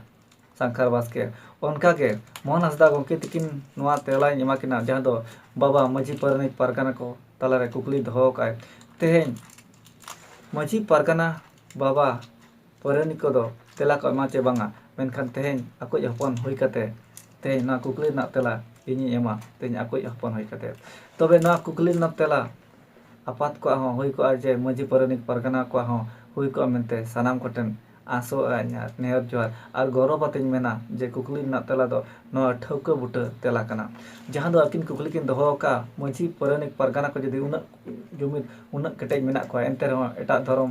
ᱥᱟᱝᱠᱷᱟᱨ ᱵᱟᱥᱠᱮ, ᱚᱱᱠᱟᱜᱮ ᱢᱳᱦᱚᱱ ᱦᱟᱸᱥᱫᱟ ᱜᱚᱢᱠᱮ ᱛᱤᱠᱤᱱ ᱱᱚᱣᱟ ᱛᱮᱞᱟᱧ ᱮᱢᱟ ᱠᱤᱱᱟ, ᱡᱟᱦᱟᱸ ᱫᱚ ᱵᱟᱵᱟ ᱢᱟᱹᱡᱷᱤ ᱯᱟᱨᱟᱱᱤᱠ ᱯᱟᱨᱜᱟᱱᱟ ᱠᱚ ᱛᱟᱞᱟᱨᱮ ᱠᱩᱠᱞᱤ ᱫᱚᱦᱚ ᱟᱠᱟᱫᱼᱟᱭ᱾ ᱛᱮᱦᱮᱧ ᱢᱟᱹᱡᱷᱤ ᱯᱟᱨᱜᱟᱱᱟ ᱵᱟᱵᱟ ᱯᱟᱨᱟᱱᱤᱠ ᱠᱚᱫᱚ ᱛᱮᱞᱟ ᱠᱚ ᱮᱢᱟ ᱪᱮ ᱵᱟᱝᱟ, ᱢᱮᱱᱠᱷᱟᱱ ᱛᱮᱦᱮᱧ ᱟᱠᱚᱭᱤᱡ ᱦᱚᱯᱚᱱ ᱦᱩᱭ ᱠᱟᱛᱮ ᱛᱮᱦᱮᱧ ᱱᱚᱣᱟ ᱠᱩᱠᱞᱤ ᱨᱮᱱᱟᱜ ᱛᱮᱞᱟ ᱤᱧᱤᱧ ᱮᱢᱟ, ᱛᱮᱦᱮᱧ ᱟᱠᱚᱭᱤᱡ ᱦᱚᱯᱚᱱ ᱦᱩᱭ ᱠᱟᱛᱮ᱾ ᱛᱚᱵᱮ ᱱᱚᱣᱟ ᱠᱩᱠᱞᱤ ᱨᱮᱱᱟᱜ ᱛᱮᱞᱟ ᱟᱯᱟᱛ ᱠᱚᱣᱟᱜ ᱦᱚᱸ ᱦᱩᱭ ᱠᱚᱜᱼᱟ, ᱡᱮ ᱢᱟᱹᱡᱷᱤ ᱯᱟᱨᱟᱱᱤᱠ ᱯᱟᱨᱜᱟᱱᱟ ᱠᱚᱣᱟᱜ ᱦᱚᱸ ᱦᱩᱭ ᱠᱚᱜᱼᱟ ᱢᱮᱱᱛᱮ ᱥᱟᱱᱟᱢ ᱠᱚᱴᱷᱮᱱ ᱟᱸᱥᱚᱜ ᱟᱹᱧ ᱟᱨ ᱱᱮᱦᱚᱨ ᱡᱚᱦᱟᱨ ᱟᱨ ᱜᱚᱨᱚᱵ ᱟᱛᱮᱧ ᱢᱮᱱᱟ ᱡᱮ ᱠᱩᱠᱞᱤ ᱨᱮᱱᱟᱜ ᱛᱮᱞᱟ ᱫᱚ ᱱᱚᱣᱟ ᱴᱷᱟᱹᱣᱠᱟᱹ ᱵᱩᱴᱟᱹ ᱛᱮᱞᱟ ᱠᱟᱱᱟ, ᱡᱟᱦᱟᱸ ᱫᱚ ᱟᱹᱠᱤᱱ ᱠᱩᱠᱞᱤ ᱠᱤᱱ ᱫᱚᱦᱚ ᱟᱠᱟᱫᱼᱟ, ᱢᱟᱹᱡᱷᱤ ᱯᱟᱨᱟᱱᱤᱠ ᱯᱟᱨᱜᱟᱱᱟ ᱠᱚ ᱡᱩᱫᱤ ᱩᱱᱟᱹᱜ ᱡᱩᱢᱤᱫ, ᱩᱱᱟᱹᱜ ᱠᱮᱴᱮᱡ ᱢᱮᱱᱟᱜ ᱠᱚᱣᱟ, ᱮᱱᱛᱮ ᱨᱮᱦᱚᱸ ᱮᱴᱟᱜ ᱫᱷᱚᱨᱚᱢ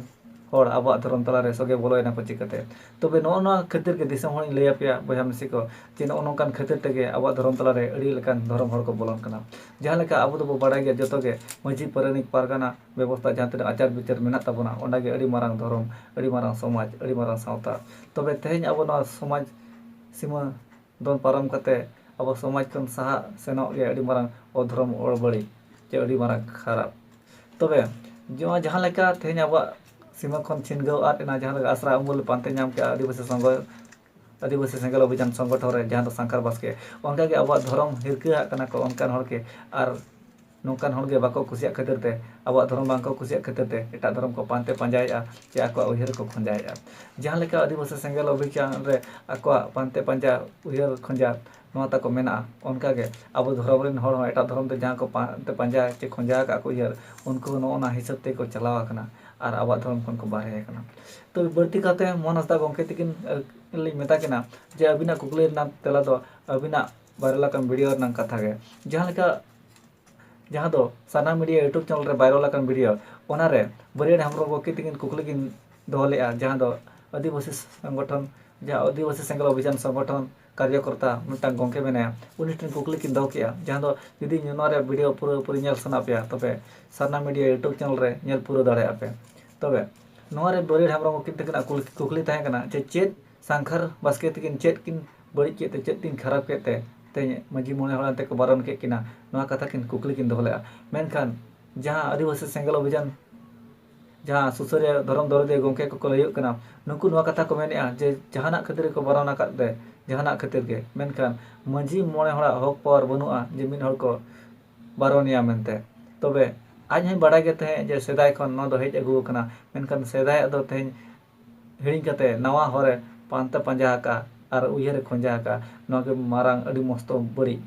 ᱦᱚᱲ ᱟᱵᱚᱣᱟᱜ ᱫᱷᱚᱨᱚᱢ ᱛᱟᱞᱟᱨᱮ ᱥᱚᱜᱮ ᱵᱚᱞᱚᱭᱮᱱᱟ ᱠᱚ ᱪᱤᱠᱟᱹᱛᱮ? ᱛᱚᱵᱮ ᱱᱚᱜᱼᱚ ᱱᱚᱣᱟ ᱠᱷᱟᱹᱛᱤᱨ ᱜᱮ ᱫᱤᱥᱚᱢ ᱦᱚᱲᱤᱧ ᱞᱟᱹᱭ ᱟᱯᱮᱭᱟ ᱵᱚᱭᱦᱟ ᱢᱤᱥᱤ ᱠᱚ, ᱡᱮ ᱱᱚᱜᱼᱚ ᱱᱚᱝᱠᱟᱱ ᱠᱷᱟᱹᱛᱤᱨ ᱛᱮᱜᱮ ᱟᱵᱚᱣᱟᱜ ᱫᱷᱚᱨᱚᱢ ᱛᱟᱞᱟᱨᱮ ᱟᱹᱰᱤ ᱞᱮᱠᱟᱱ ᱫᱷᱚᱨᱚᱢ ᱦᱚᱲ ᱠᱚ ᱵᱚᱞᱚᱱ ᱠᱟᱱᱟ᱾ ᱡᱟᱦᱟᱸ ᱞᱮᱠᱟ ᱟᱵᱚ ᱫᱚᱵᱚ ᱵᱟᱲᱟᱭ ᱜᱮᱭᱟ ᱡᱚᱛᱚ ᱜᱮ ᱢᱟᱹᱡᱷᱤ ᱯᱟᱨᱟᱱᱤᱠ ᱯᱟᱨᱜᱟᱱᱟ ᱵᱮᱵᱚᱥᱛᱷᱟ ᱡᱟᱦᱟᱸ ᱛᱤᱱᱟᱹᱜ ᱟᱪᱟᱨ ᱵᱤᱪᱟᱹᱨ ᱢᱮᱱᱟᱜ ᱛᱟᱵᱚᱱᱟ, ᱚᱸᱰᱮ ᱜᱮ ᱟᱹᱰᱤ ᱢᱟᱨᱟᱝ ᱫᱷᱚᱨᱚᱢ, ᱟᱹᱰᱤ ᱢᱟᱨᱟᱝ ᱥᱚᱢᱟᱡᱽ, ᱟᱹᱰᱤ ᱢᱟᱨᱟᱝ ᱥᱟᱶᱛᱟ᱾ ᱛᱚᱵᱮ ᱛᱮᱦᱮᱧ ᱟᱵᱚ ᱱᱚᱣᱟ ᱥᱚᱢᱟᱡᱽ ᱥᱤᱢᱟᱹ ᱫᱚᱱ ᱯᱟᱨᱚᱢ ᱠᱟᱛᱮ ᱟᱵᱚ ᱥᱚᱢᱟᱡᱽ ᱠᱷᱚᱱ ᱥᱟᱦᱟᱜ ᱥᱮᱱᱚᱜ ᱜᱮ ᱟᱹᱰᱤ ᱢᱟᱨᱟᱝ ᱚᱫᱷᱚᱨᱚᱢ ᱚᱲᱵᱟᱹᱲᱤ ᱪᱮ ᱟᱹᱰᱤ ᱢᱟᱨᱟᱝ ᱠᱷᱟᱨᱟᱯ᱾ ᱛᱚᱵᱮ ᱱᱚᱣᱟ ᱡᱟᱦᱟᱸ ᱞᱮᱠᱟ ᱛᱮᱦᱮᱧ ᱟᱵᱚᱣᱟᱜ ᱥᱤᱢᱟᱹ ᱠᱷᱚᱱ ᱪᱷᱤᱱᱜᱟᱹᱣ ᱟᱫ ᱮᱱᱟ, ᱡᱟᱦᱟᱸ ᱞᱮᱠᱟ ᱟᱥᱨᱟ ᱩᱢᱩᱞ ᱯᱟᱱᱛᱮ ᱧᱟᱢ ᱠᱮᱫᱼᱟ ᱟᱹᱫᱤᱵᱟᱹᱥᱤ ᱥᱚᱸᱜᱚ-, ᱟᱹᱫᱤᱵᱟᱹᱥᱤ ᱥᱮᱸᱜᱮᱞ ᱚᱵᱷᱤᱡᱟᱱ ᱥᱚᱝᱜᱚᱴᱷᱚᱱ ᱨᱮ, ᱡᱟᱦᱟᱸ ᱫᱚ ᱥᱟᱝᱠᱷᱟᱨ ᱵᱟᱥᱠᱮ, ᱚᱱᱠᱟᱜᱮ ᱟᱵᱚᱣᱟᱜ ᱫᱷᱚᱨᱚᱢ ᱦᱤᱨᱠᱟᱹᱣᱟᱜ ᱠᱟᱱᱟ ᱠᱚ ᱚᱱᱠᱟᱱ ᱦᱚᱲ ᱜᱮ, ᱟᱨ ᱱᱚᱝᱠᱟᱱ ᱦᱚᱲ ᱜᱮ ᱵᱟᱠᱚ ᱠᱩᱥᱤᱭᱟᱜ ᱠᱷᱟᱹᱛᱤᱨ ᱛᱮ, ᱟᱵᱚᱣᱟᱜ ᱫᱷᱚᱨᱚᱢ ᱵᱟᱝ ᱠᱚ ᱠᱩᱥᱤᱭᱟᱜ ᱠᱷᱟᱹᱛᱤᱨ ᱛᱮ ᱮᱴᱟᱜ ᱫᱷᱚᱨᱚᱢ ᱠᱚ ᱯᱟᱱᱛᱮ ᱯᱟᱸᱡᱟᱭᱮᱫᱼᱟ ᱪᱮ ᱟᱠᱚᱣᱟᱜ ᱩᱭᱦᱟᱹᱨ ᱠᱚ ᱠᱷᱚᱸᱡᱟᱭᱮᱫᱼᱟ᱾ ᱡᱟᱦᱟᱸ ᱞᱮᱠᱟ ᱟᱹᱫᱤᱵᱟᱹᱥᱤ ᱥᱮᱸᱜᱮᱞ ᱚᱵᱷᱤᱡᱟᱱ ᱨᱮ ᱟᱠᱚᱣᱟᱜ ᱯᱟᱱᱛᱮ ᱯᱟᱸᱡᱟ, ᱩᱭᱦᱟᱹᱨ ᱠᱷᱚᱸᱡᱟ ᱱᱚᱣᱟ ᱛᱟᱠᱚ ᱢᱮᱱᱟᱜᱼᱟ, ᱚᱱᱠᱟᱜᱮ ᱟᱵᱚ ᱫᱷᱚᱨᱚᱢ ᱨᱮᱱ ᱦᱚᱲ ᱦᱚᱸ ᱮᱴᱟᱜ ᱫᱷᱚᱨᱚᱢ ᱛᱮ ᱡᱟᱦᱟᱸ ᱠᱚ ᱯᱟᱱᱛᱮ ᱯᱟᱸᱡᱟ ᱪᱮ ᱠᱷᱚᱸᱡᱟ ᱟᱠᱟᱫ ᱠᱚ ᱩᱭᱦᱟᱹᱨ, ᱩᱱᱠᱩ ᱦᱚᱸ ᱱᱚᱜᱼᱚ ᱱᱟ ᱦᱤᱥᱟᱹᱵ ᱛᱮᱠᱚ ᱪᱟᱞᱟᱣ ᱟᱠᱟᱱᱟ ᱟᱨ ᱟᱵᱚᱣᱟᱜ ᱫᱷᱚᱨᱚᱢ ᱠᱷᱚᱱ ᱠᱚ ᱵᱟᱦᱨᱮ ᱟᱠᱟᱱᱟ᱾ ᱛᱚ ᱵᱟᱹᱲᱛᱤ ᱠᱟᱛᱮ ᱢᱳᱦᱚᱱ ᱦᱟᱸᱥᱫᱟ ᱜᱚᱢᱠᱮ ᱛᱤᱠᱤᱱ, ᱟᱹ, ᱞᱤᱧ ᱢᱮᱛᱟ ᱠᱤᱱᱟ ᱡᱮ ᱟᱹᱵᱤᱱᱟᱜ ᱠᱩᱠᱞᱤ ᱨᱮᱱᱟᱜ ᱛᱮᱞᱟ ᱫᱚ ᱟᱹᱵᱤᱱᱟᱜ ᱵᱟᱨᱮ ᱞᱮᱠᱟᱱ ᱵᱷᱤᱰᱤᱭᱳ ᱨᱮᱱᱟᱜ ᱠᱟᱛᱷᱟ ᱜᱮ, ᱡᱟᱦᱟᱸ ᱞᱮᱠᱟ ᱡᱟᱦᱟᱸ ᱫᱚ ᱥᱟᱨᱱᱟ ᱢᱤᱰᱤᱭᱟ YouTube ᱪᱮᱱᱮᱞ ᱨᱮ ᱵᱷᱟᱭᱨᱟᱞ ᱟᱠᱟᱱ ᱵᱷᱤᱰᱤᱭᱳ, ᱚᱱᱟᱨᱮ ᱵᱟᱹᱨᱭᱟᱹᱲ ᱦᱮᱢᱵᱨᱚᱢ ᱜᱚᱢᱠᱮ ᱛᱟᱹᱠᱤᱱ ᱠᱩᱠᱞᱤ ᱠᱤᱱ ᱫᱚᱦᱚ ᱞᱮᱫᱼᱟ, ᱡᱟᱦᱟᱸ ᱫᱚ ᱟᱹᱫᱤᱵᱟᱹᱥᱤ ᱥᱚᱝᱜᱚᱴᱷᱚᱱ, ᱡᱟᱦᱟᱸ ᱟᱹᱫᱤᱵᱟᱹᱥᱤ ᱥᱮᱸᱜᱮᱞ ᱚᱵᱷᱤᱡᱟᱱ ᱥᱚᱝᱜᱚᱴᱷᱚᱱ ᱠᱟᱨᱡᱚᱠᱚᱨᱛᱟ ᱢᱤᱫᱴᱟᱝ ᱜᱚᱢᱠᱮ ᱢᱮᱱᱟᱭᱟ, ᱩᱱᱤ ᱴᱷᱮᱱ ᱠᱩᱠᱞᱤ ᱠᱤᱱ ᱫᱚᱦᱚ ᱠᱮᱫᱼᱟ, ᱡᱟᱦᱟᱸ ᱫᱚ ᱡᱩᱫᱤ ᱱᱚᱣᱟ ᱨᱮᱭᱟᱜ ᱵᱷᱤᱰᱤᱭᱳ ᱯᱩᱨᱟᱹᱯᱩᱨᱤ ᱧᱮᱞ ᱥᱟᱱᱟ ᱯᱮᱭᱟ, ᱛᱚᱵᱮ ᱥᱟᱨᱱᱟ ᱢᱤᱰᱤᱭᱟ YouTube ᱪᱮᱱᱮᱞ ᱨᱮ ᱧᱮᱞ ᱯᱩᱨᱟᱹᱣ ᱫᱟᱲᱮᱭᱟᱜᱼᱟ ᱯᱮ᱾ ᱛᱚᱵᱮ ᱱᱚᱣᱟ ᱨᱮ ᱵᱟᱹᱨᱭᱟᱹᱲ ᱦᱮᱢᱵᱨᱚᱢ ᱜᱚᱢᱠᱮ ᱛᱟᱹᱠᱤᱱᱟᱜ ᱠᱩᱞ-, ᱠᱩᱠᱞᱤ ᱛᱟᱦᱮᱸ ᱠᱟᱱᱟ ᱡᱮ ᱪᱮᱫ ᱥᱟᱝᱠᱷᱟᱨ ᱵᱟᱥᱠᱮ ᱛᱟᱹᱠᱤᱱ ᱪᱮᱫ ᱠᱤᱱ ᱵᱟᱹᱲᱤᱡ ᱠᱮᱫ ᱛᱮ, ᱪᱮᱫ ᱠᱤᱱ ᱠᱷᱟᱨᱟᱯ ᱠᱮᱫ ᱛᱮ ᱛᱮᱦᱮᱧ ᱢᱟᱹᱡᱷᱤ ᱢᱚᱬᱮ ᱦᱚᱲ ᱮᱱᱛᱮ ᱠᱚ ᱵᱟᱨᱚᱱ ᱠᱮᱫ ᱠᱤᱱᱟ? ᱱᱚᱣᱟ ᱠᱟᱛᱷᱟ ᱠᱤᱱ ᱠᱩᱠᱞᱤ ᱠᱤᱱ ᱫᱚᱦᱚ ᱞᱮᱫᱼᱟ᱾ ᱢᱮᱱᱠᱷᱟᱱ ᱡᱟᱦᱟᱸ ᱟᱹᱫᱤᱵᱟᱹᱥᱤ ᱥᱮᱸᱜᱮᱞ ᱚᱵᱷᱤᱡᱟᱱ, ᱡᱟᱦᱟᱸ ᱥᱩᱥᱟᱹᱨᱤᱭᱟᱹ ᱫᱷᱚᱨᱚᱢ ᱫᱚᱨᱚᱫᱤᱭᱟᱹ ᱜᱚᱢᱠᱮ ᱠᱚᱠᱚ ᱞᱟᱹᱭᱚᱜ ᱠᱟᱱᱟ, ᱱᱩᱠᱩ ᱱᱚᱣᱟ ᱠᱟᱛᱷᱟ ᱠᱚ ᱢᱮᱱᱮᱫᱼᱟ ᱡᱮ ᱡᱟᱦᱟᱱᱟᱜ ᱠᱷᱟᱹᱛᱤᱨ ᱜᱮᱠᱚ ᱵᱟᱨᱚᱱ ᱟᱠᱟᱫ ᱛᱮ, ᱡᱟᱦᱟᱱᱟᱜ ᱠᱷᱟᱹᱛᱤᱨ ᱜᱮ, ᱢᱮᱱᱠᱷᱟᱱ ᱢᱟᱹᱡᱷᱤ ᱢᱚᱬᱮ ᱦᱚᱲᱟᱜ ᱦᱚᱠ ᱯᱟᱣᱟᱨ ᱵᱟᱹᱱᱩᱜᱼᱟ ᱡᱮ ᱢᱤᱫ ᱦᱚᱲ ᱠᱚ ᱵᱟᱨᱚᱱᱮᱭᱟ ᱢᱮᱱᱛᱮ᱾ ᱛᱚᱵᱮ ᱟᱡ ᱦᱚᱸᱭ ᱵᱟᱲᱟᱭ ᱜᱮ ᱛᱟᱦᱮᱸᱫ ᱡᱮ ᱥᱮᱫᱟᱭ ᱠᱷᱚᱱ ᱱᱚᱣᱟ ᱫᱚ ᱦᱮᱡ ᱟᱹᱜᱩ ᱟᱠᱟᱱᱟ, ᱢᱮᱱᱠᱷᱟᱱ ᱥᱮᱫᱟᱭᱟᱜ ᱫᱚ ᱛᱮᱦᱮᱧ ᱦᱤᱲᱤᱧ ᱠᱟᱛᱮ ᱱᱟᱣᱟ ᱦᱚᱨᱮ ᱯᱟᱱᱛᱮ ᱯᱟᱸᱡᱟ ᱟᱠᱟᱫᱼᱟ ᱟᱨ ᱩᱭᱦᱟᱹᱨᱮ ᱠᱷᱚᱸᱡᱟ ᱟᱠᱟᱫᱼᱟ᱾ ᱱᱚᱣᱟ ᱜᱮ ᱢᱟᱨᱟᱝ ᱟᱹᱰᱤ ᱢᱚᱥᱛᱚ ᱵᱟᱹᱲᱤᱡ᱾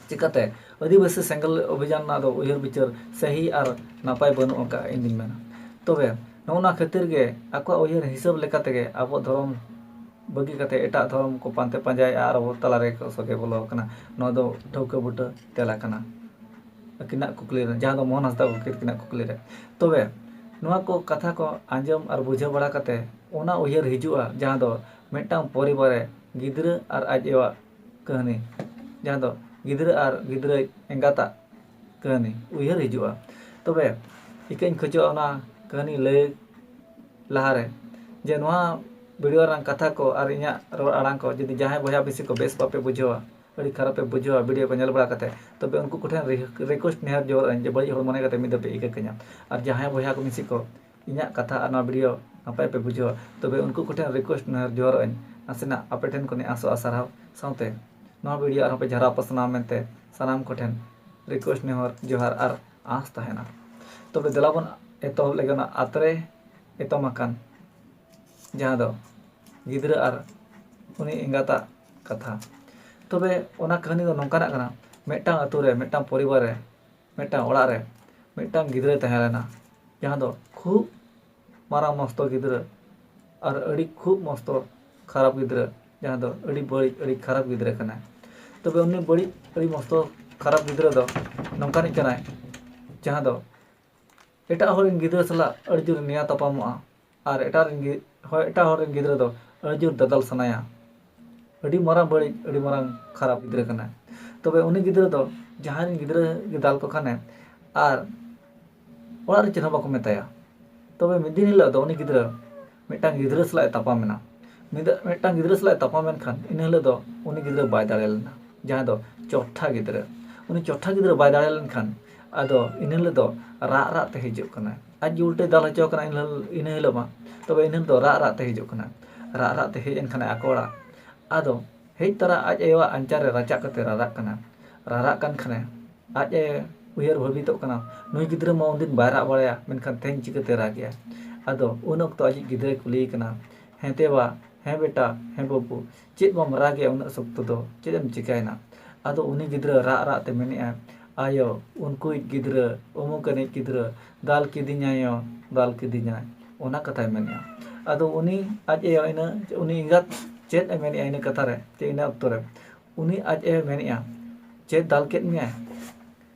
ᱪᱤᱠᱟᱹᱛᱮ ᱟᱹᱫᱤᱵᱟᱹᱥᱤ ᱥᱮᱸᱜᱮᱞ ᱚᱵᱷᱤᱡᱟᱱ ᱨᱮᱱᱟᱜ ᱫᱚ ᱩᱭᱦᱟᱹᱨ ᱵᱤᱪᱟᱹᱨ ᱥᱟᱹᱦᱤ ᱟᱨ ᱱᱟᱯᱟᱭ ᱵᱟᱹᱱᱩᱜ ᱟᱠᱟᱫᱼᱟ, ᱤᱧ ᱫᱩᱧ ᱢᱮᱱᱟ᱾ ᱛᱚᱵᱮ ᱱᱚᱜᱼᱚ ᱱᱚᱣᱟ ᱠᱷᱟᱹᱛᱤᱨ ᱜᱮ ᱟᱠᱚᱣᱟᱜ ᱩᱭᱦᱟᱹᱨ ᱦᱤᱥᱟᱹᱵ ᱞᱮᱠᱟ ᱛᱮᱜᱮ ᱟᱵᱚ ᱫᱷᱚᱨᱚᱢ ᱵᱟᱹᱜᱤ ᱠᱟᱛᱮ ᱮᱴᱟᱜ ᱫᱷᱚᱨᱚᱢ ᱠᱚ ᱯᱟᱱᱛᱮ ᱯᱟᱸᱡᱟᱭᱮᱫᱼᱟ ᱟᱨ ᱟᱵᱚ ᱛᱟᱞᱟᱨᱮ ᱠᱚ ᱥᱚᱜᱮ ᱵᱚᱞᱚ ᱟᱠᱟᱱᱟ᱾ ᱱᱚᱣᱟ ᱫᱚ ᱴᱷᱟᱹᱣᱠᱟᱹ ᱵᱩᱴᱟᱹ ᱛᱮᱞᱟ ᱠᱟᱱᱟ ᱟᱹᱠᱤᱱᱟᱜ ᱠᱩᱠᱞᱤ ᱨᱮ, ᱡᱟᱦᱟᱸ ᱫᱚ ᱢᱳᱦᱚᱱ ᱦᱟᱸᱥᱫᱟ ᱜᱚᱢᱠᱮ ᱛᱟᱹᱠᱤᱱᱟᱜ ᱠᱩᱠᱞᱤ ᱨᱮ᱾ ᱛᱚᱵᱮ ᱱᱚᱣᱟ ᱠᱚ ᱠᱟᱛᱷᱟ ᱠᱚ ᱟᱸᱡᱚᱢ ᱟᱨ ᱵᱩᱡᱷᱟᱹᱣ ᱵᱟᱲᱟ ᱠᱟᱛᱮ ᱚᱱᱟ ᱩᱭᱦᱟᱹᱨ ᱦᱤᱡᱩᱜᱼᱟ, ᱡᱟᱦᱟᱸ ᱫᱚ ᱢᱤᱫᱴᱟᱝ ᱯᱚᱨᱤᱵᱟᱨ ᱨᱮ ᱜᱤᱫᱽᱨᱟᱹ ᱟᱨ ᱟᱡ ᱟᱭᱳᱣᱟᱜ ᱠᱟᱹᱦᱱᱤ, ᱡᱟᱦᱟᱸ ᱫᱚ ᱜᱤᱫᱽᱨᱟᱹ ᱟᱨ ᱜᱤᱫᱽᱨᱟᱹ ᱮᱸᱜᱟᱛᱟᱜ ᱠᱟᱹᱦᱱᱤ ᱩᱭᱦᱟᱹᱨ ᱦᱤᱡᱩᱜᱼᱟ᱾ ᱛᱚᱵᱮ ᱤᱠᱟᱹᱧ ᱠᱷᱚᱡᱚᱜᱼᱟ ᱚᱱᱟ ᱠᱟᱹᱦᱱᱤ ᱞᱟᱹᱭ ᱞᱟᱦᱟᱨᱮ ᱡᱮ ᱱᱚᱣᱟ ᱵᱷᱤᱰᱤᱭᱳ ᱨᱮᱱᱟᱜ ᱠᱟᱛᱷᱟ ᱠᱚ ᱟᱨ ᱤᱧᱟᱹᱜ ᱨᱚᱲ ᱟᱲᱟᱝ ᱠᱚ ᱡᱩᱫᱤ ᱡᱟᱦᱟᱸᱭ ᱵᱚᱭᱦᱟ ᱵᱤᱥᱤ ᱠᱚ ᱵᱮᱥ ᱵᱟᱯᱮ ᱵᱩᱡᱷᱟᱹᱣᱟ, ᱟᱹᱰᱤ ᱠᱷᱟᱨᱟᱯ ᱯᱮ ᱵᱩᱡᱷᱟᱹᱣᱟ ᱵᱷᱤᱰᱤᱭᱳ ᱠᱚ ᱧᱮᱞ ᱵᱟᱲᱟ ᱠᱟᱛᱮ, ᱛᱚᱵᱮ ᱩᱱᱠᱩ ᱠᱚᱴᱷᱮᱱ ᱨᱤ-, ᱨᱤᱠᱩᱭᱮᱥᱴ ᱱᱮᱦᱚᱨ ᱡᱚᱦᱟᱨ ᱟᱹᱧ ᱡᱮ ᱵᱟᱹᱲᱤᱡ ᱦᱚᱲ ᱢᱚᱱᱮ ᱠᱟᱛᱮ ᱢᱤᱫ ᱫᱷᱟᱣ ᱯᱮ ᱤᱠᱟᱹ ᱠᱟᱹᱧᱟ᱾ ᱟᱨ ᱡᱟᱦᱟᱸᱭ ᱵᱚᱭᱦᱟ ᱠᱚ ᱢᱤᱥᱤ ᱠᱚ ᱤᱧᱟᱹᱜ ᱠᱟᱛᱷᱟ ᱟᱨ ᱱᱚᱣᱟ ᱵᱷᱤᱰᱤᱭᱳ ᱱᱟᱯᱟᱭ ᱯᱮ ᱵᱩᱡᱷᱟᱹᱣᱟ, ᱛᱚᱵᱮ ᱩᱱᱠᱩ ᱠᱚᱴᱷᱮᱱ ᱨᱤᱠᱩᱭᱮᱥᱴ ᱱᱮᱦᱚᱨ ᱡᱚᱦᱟᱨ ᱟᱹᱧ, ᱱᱟᱥᱮᱱᱟᱜ ᱟᱯᱮ ᱴᱷᱮᱱ ᱠᱷᱚᱱᱤᱧ ᱟᱥᱚᱜᱼᱟ ᱥᱟᱨᱦᱟᱣ ᱥᱟᱶᱛᱮ ᱱᱚᱣᱟ ᱵᱷᱤᱰᱤᱭᱳ ᱟᱨᱦᱚᱸ ᱯᱮ ᱡᱷᱟᱨᱟᱣ ᱯᱟᱥᱱᱟᱣ ᱢᱮᱱᱛᱮ ᱥᱟᱱᱟᱢ ᱠᱚᱴᱷᱮᱱ ᱨᱤᱠᱩᱭᱮᱥᱴ ᱱᱮᱦᱚᱨ ᱡᱚᱦᱟᱨ ᱟᱨ ᱟᱸᱥ ᱛᱟᱦᱮᱱᱟ᱾ ᱛᱚᱵᱮ ᱫᱮᱞᱟ ᱵᱚᱱ ᱮᱛᱚᱦᱚᱵ ᱞᱮᱜᱮ ᱚᱱᱟ ᱟᱛᱨᱮ ᱮᱛᱚᱢ ᱟᱠᱟᱱ, ᱡᱟᱦᱟᱸ ᱫᱚ ᱜᱤᱫᱽᱨᱟᱹ ᱟᱨ ᱩᱱᱤ ᱮᱸᱜᱟᱛᱟᱜ ᱠᱟᱛᱷᱟ᱾ ᱛᱚᱵᱮ ᱚᱱᱟ ᱠᱟᱹᱦᱱᱤ ᱫᱚ ᱱᱚᱝᱠᱟᱱᱟᱜ ᱠᱟᱱᱟ, ᱢᱤᱫᱴᱟᱝ ᱟᱛᱳ ᱨᱮ, ᱢᱤᱫᱴᱟᱝ ᱯᱚᱨᱤᱵᱟᱨ ᱨᱮ, ᱢᱤᱫᱴᱟᱝ ᱚᱲᱟᱜ ᱨᱮ ᱢᱤᱫᱴᱟᱝ ᱜᱤᱫᱽᱨᱟᱹᱭ ᱛᱟᱦᱮᱸ ᱞᱮᱱᱟ, ᱡᱟᱦᱟᱸ ᱫᱚ ᱠᱷᱩᱵ ᱢᱟᱨᱟᱝ ᱢᱚᱥᱛᱚ ᱜᱤᱫᱽᱨᱟᱹ ᱟᱨ ᱟᱹᱰᱤ ᱠᱷᱩᱵ ᱢᱚᱥᱛᱚ ᱠᱷᱟᱨᱟᱯ ᱜᱤᱫᱽᱨᱟᱹ, ᱡᱟᱦᱟᱸ ᱫᱚ ᱟᱹᱰᱤ ᱵᱟᱹᱲᱤᱡ, ᱟᱹᱰᱤ ᱠᱷᱟᱨᱟᱯ ᱜᱤᱫᱽᱨᱟᱹ ᱠᱟᱱᱟᱭ᱾ ᱛᱚᱵᱮ ᱩᱱᱤ ᱵᱟᱹᱲᱤᱡ, ᱟᱹᱰᱤ ᱢᱚᱥᱛᱚ ᱠᱷᱟᱨᱟᱯ ᱜᱤᱫᱽᱨᱟᱹ ᱫᱚ ᱱᱚᱝᱠᱟᱱᱤᱡ ᱠᱟᱱᱟᱭ ᱡᱟᱦᱟᱸ ᱫᱚ ᱮᱴᱟᱜ ᱦᱚᱲ ᱨᱮᱱ ᱜᱤᱫᱽᱨᱟᱹ ᱥᱟᱞᱟᱜ ᱟᱹᱰᱤ ᱡᱳᱨ ᱱᱮᱭᱟ ᱛᱟᱯᱟᱢᱚᱜᱼᱟ ᱟᱨ ᱮᱴᱟᱜ ᱨᱮᱱ ᱜᱤ- ᱦᱚᱲ ᱮᱴᱟᱜ ᱦᱚᱲ ᱨᱮᱱ ᱜᱤᱫᱽᱨᱟᱹ ᱫᱚ ᱟᱹᱰᱤ ᱡᱳᱨ ᱫᱟᱫᱟᱞ ᱥᱟᱱᱟᱭᱟ᱾ ᱟᱹᱰᱤ ᱢᱟᱨᱟᱝ ᱵᱟᱹᱲᱤᱡ, ᱟᱹᱰᱤ ᱢᱟᱨᱟᱝ ᱠᱷᱟᱨᱟᱯ ᱜᱤᱫᱽᱨᱟᱹ ᱠᱟᱱᱟᱭ᱾ ᱛᱚᱵᱮ ᱩᱱᱤ ᱜᱤᱫᱽᱨᱟᱹ ᱫᱚ ᱡᱟᱦᱟᱸᱭ ᱨᱮᱱ ᱜᱤᱫᱽᱨᱟᱹ ᱜᱮ ᱫᱟᱞ ᱠᱚ ᱠᱷᱟᱱᱮ ᱟᱨ ᱚᱲᱟᱜ ᱨᱮ ᱪᱮᱫ ᱦᱚᱸ ᱵᱟᱠᱚ ᱢᱮᱛᱟᱭᱟ᱾ ᱛᱚᱵᱮ ᱢᱤᱫ ᱫᱤᱱ ᱦᱤᱞᱳᱜ ᱫᱚ ᱩᱱᱤ ᱜᱤᱫᱽᱨᱟᱹ ᱢᱤᱫᱴᱟᱝ ᱜᱤᱫᱽᱨᱟᱹ ᱥᱟᱞᱟᱜ ᱮ ᱛᱟᱯᱟᱢ ᱮᱱᱟ᱾ ᱢᱤᱫ ᱢᱤᱫᱴᱟᱝ ᱜᱤᱫᱽᱨᱟᱹ ᱥᱟᱞᱟᱜ ᱮ ᱛᱟᱯᱟᱢ ᱮᱱ ᱠᱷᱟᱱ ᱤᱱᱟᱹ ᱦᱤᱞᱳᱜ ᱫᱚ ᱩᱱᱤ ᱜᱤᱫᱽᱨᱟᱹ ᱵᱟᱭ ᱫᱟᱲᱮ ᱞᱮᱱᱟ, ᱡᱟᱦᱟᱸᱭ ᱫᱚ ᱪᱚᱴᱷᱟ ᱜᱤᱫᱽᱨᱟᱹ᱾ ᱩᱱᱤ ᱪᱚᱴᱷᱟ ᱜᱤᱫᱽᱨᱟᱹ ᱵᱟᱭ ᱫᱟᱲᱮ ᱞᱮᱱᱠᱷᱟᱱ ᱟᱫᱚ ᱤᱱᱟᱹ ᱦᱤᱞᱳᱜ ᱫᱚ ᱨᱟᱜ ᱨᱟᱜ ᱛᱮ ᱦᱤᱡᱩᱜ ᱠᱟᱱᱟᱭ᱾ ᱟᱡ ᱜᱮ ᱩᱞᱴᱟᱹᱭ ᱫᱟᱞ ᱦᱚᱪᱚ ᱠᱟᱱᱟ ᱤᱱᱟᱹ ᱦᱤᱞᱳᱜ, ᱤᱱᱟᱹ ᱦᱤᱞᱳᱜ ᱢᱟ᱾ ᱛᱚᱵᱮ ᱤᱱᱟᱹ ᱦᱤᱞᱳᱜ ᱫᱚ ᱨᱟᱜ ᱨᱟᱜ ᱛᱮ ᱦᱤᱡᱩᱜ ᱠᱟᱱᱟ᱾ ᱨᱟᱜ ᱨᱟᱜ ᱛᱮ ᱦᱮᱡ ᱮᱱ ᱠᱷᱟᱱᱮ ᱟᱠᱚ ᱚᱲᱟᱜ᱾ ᱟᱫᱚ ᱦᱮᱡ ᱛᱚᱨᱟ ᱟᱡ ᱟᱭᱳᱣᱟᱜ ᱟᱧᱪᱟᱨ ᱨᱮ ᱨᱟᱪᱟᱜ ᱠᱟᱛᱮ ᱨᱟᱨᱟᱜ ᱠᱟᱱᱟ᱾ ᱨᱟᱨᱟᱜ ᱠᱟᱱ ᱠᱷᱟᱱᱮ ᱟᱡ ᱮ ᱩᱭᱦᱟᱹᱨ ᱵᱷᱟᱹᱵᱤᱛᱚᱜ ᱠᱟᱱᱟ, ᱱᱩᱭ ᱜᱤᱫᱽᱨᱟᱹ ᱢᱟ ᱩᱱᱫᱤᱱ ᱵᱟᱭ ᱨᱟᱜ ᱵᱟᱲᱟᱭᱟ, ᱢᱮᱱᱠᱷᱟᱱ ᱛᱮᱦᱮᱧ ᱪᱤᱠᱟᱹᱛᱮ ᱨᱟᱜᱮᱜᱼᱟ? ᱟᱫᱚ ᱩᱱ ᱚᱠᱛᱚ ᱟᱡᱤᱡ ᱜᱤᱫᱽᱨᱟᱹᱭ ᱠᱩᱞᱤᱭᱮ ᱠᱟᱱᱟ, ᱦᱮᱸ ᱛᱮ ᱵᱟ, ᱦᱮᱸ ᱵᱮᱴᱟ, ᱦᱮᱸ ᱵᱟᱹᱵᱩ, ᱪᱮᱫ ᱵᱟᱢ ᱨᱟᱜᱮᱜᱼᱟ ᱩᱱᱟᱹᱜ ᱥᱚᱠᱛᱚ ᱫᱚ? ᱪᱮᱫ ᱮᱢ ᱪᱤᱠᱟᱹᱭᱮᱱᱟ? ᱟᱫᱚ ᱩᱱᱤ ᱜᱤᱫᱽᱨᱟᱹ ᱨᱟᱜ ᱨᱟᱜ ᱛᱮ ᱢᱮᱱᱮᱜᱼᱟ, ᱟᱭᱳ, ᱩᱱᱠᱩᱭᱤᱡ ᱜᱤᱫᱽᱨᱟᱹ, ᱩᱢᱩᱠ ᱟᱹᱱᱤᱡ ᱜᱤᱫᱽᱨᱟᱹ, ᱫᱟᱞ ᱠᱤᱫᱤᱧᱟᱭ ᱭᱳ, ᱫᱟᱞ ᱠᱤᱫᱤᱧᱟᱭ᱾ ᱚᱱᱟ ᱠᱟᱛᱷᱟᱭ ᱢᱮᱱᱮᱜᱼᱟ᱾ ᱟᱫᱚ ᱩᱱᱤ ᱟᱡ ᱟᱭᱳ ᱤᱱᱟᱹ, ᱩᱱᱤ ᱮᱸᱜᱟᱛ ᱪᱮᱫ ᱮ ᱢᱮᱱᱮᱜᱼᱟ ᱤᱱᱟᱹ ᱠᱟᱛᱷᱟ ᱨᱮ, ᱪᱮ ᱤᱱᱟᱹ ᱚᱠᱛᱚ ᱨᱮ? ᱩᱱᱤ ᱟᱡ ᱟᱭᱳ ᱢᱮᱱᱮᱜᱼᱟ, ᱪᱮᱫ ᱫᱟᱞ ᱠᱮᱫ ᱢᱮᱭᱟᱭ?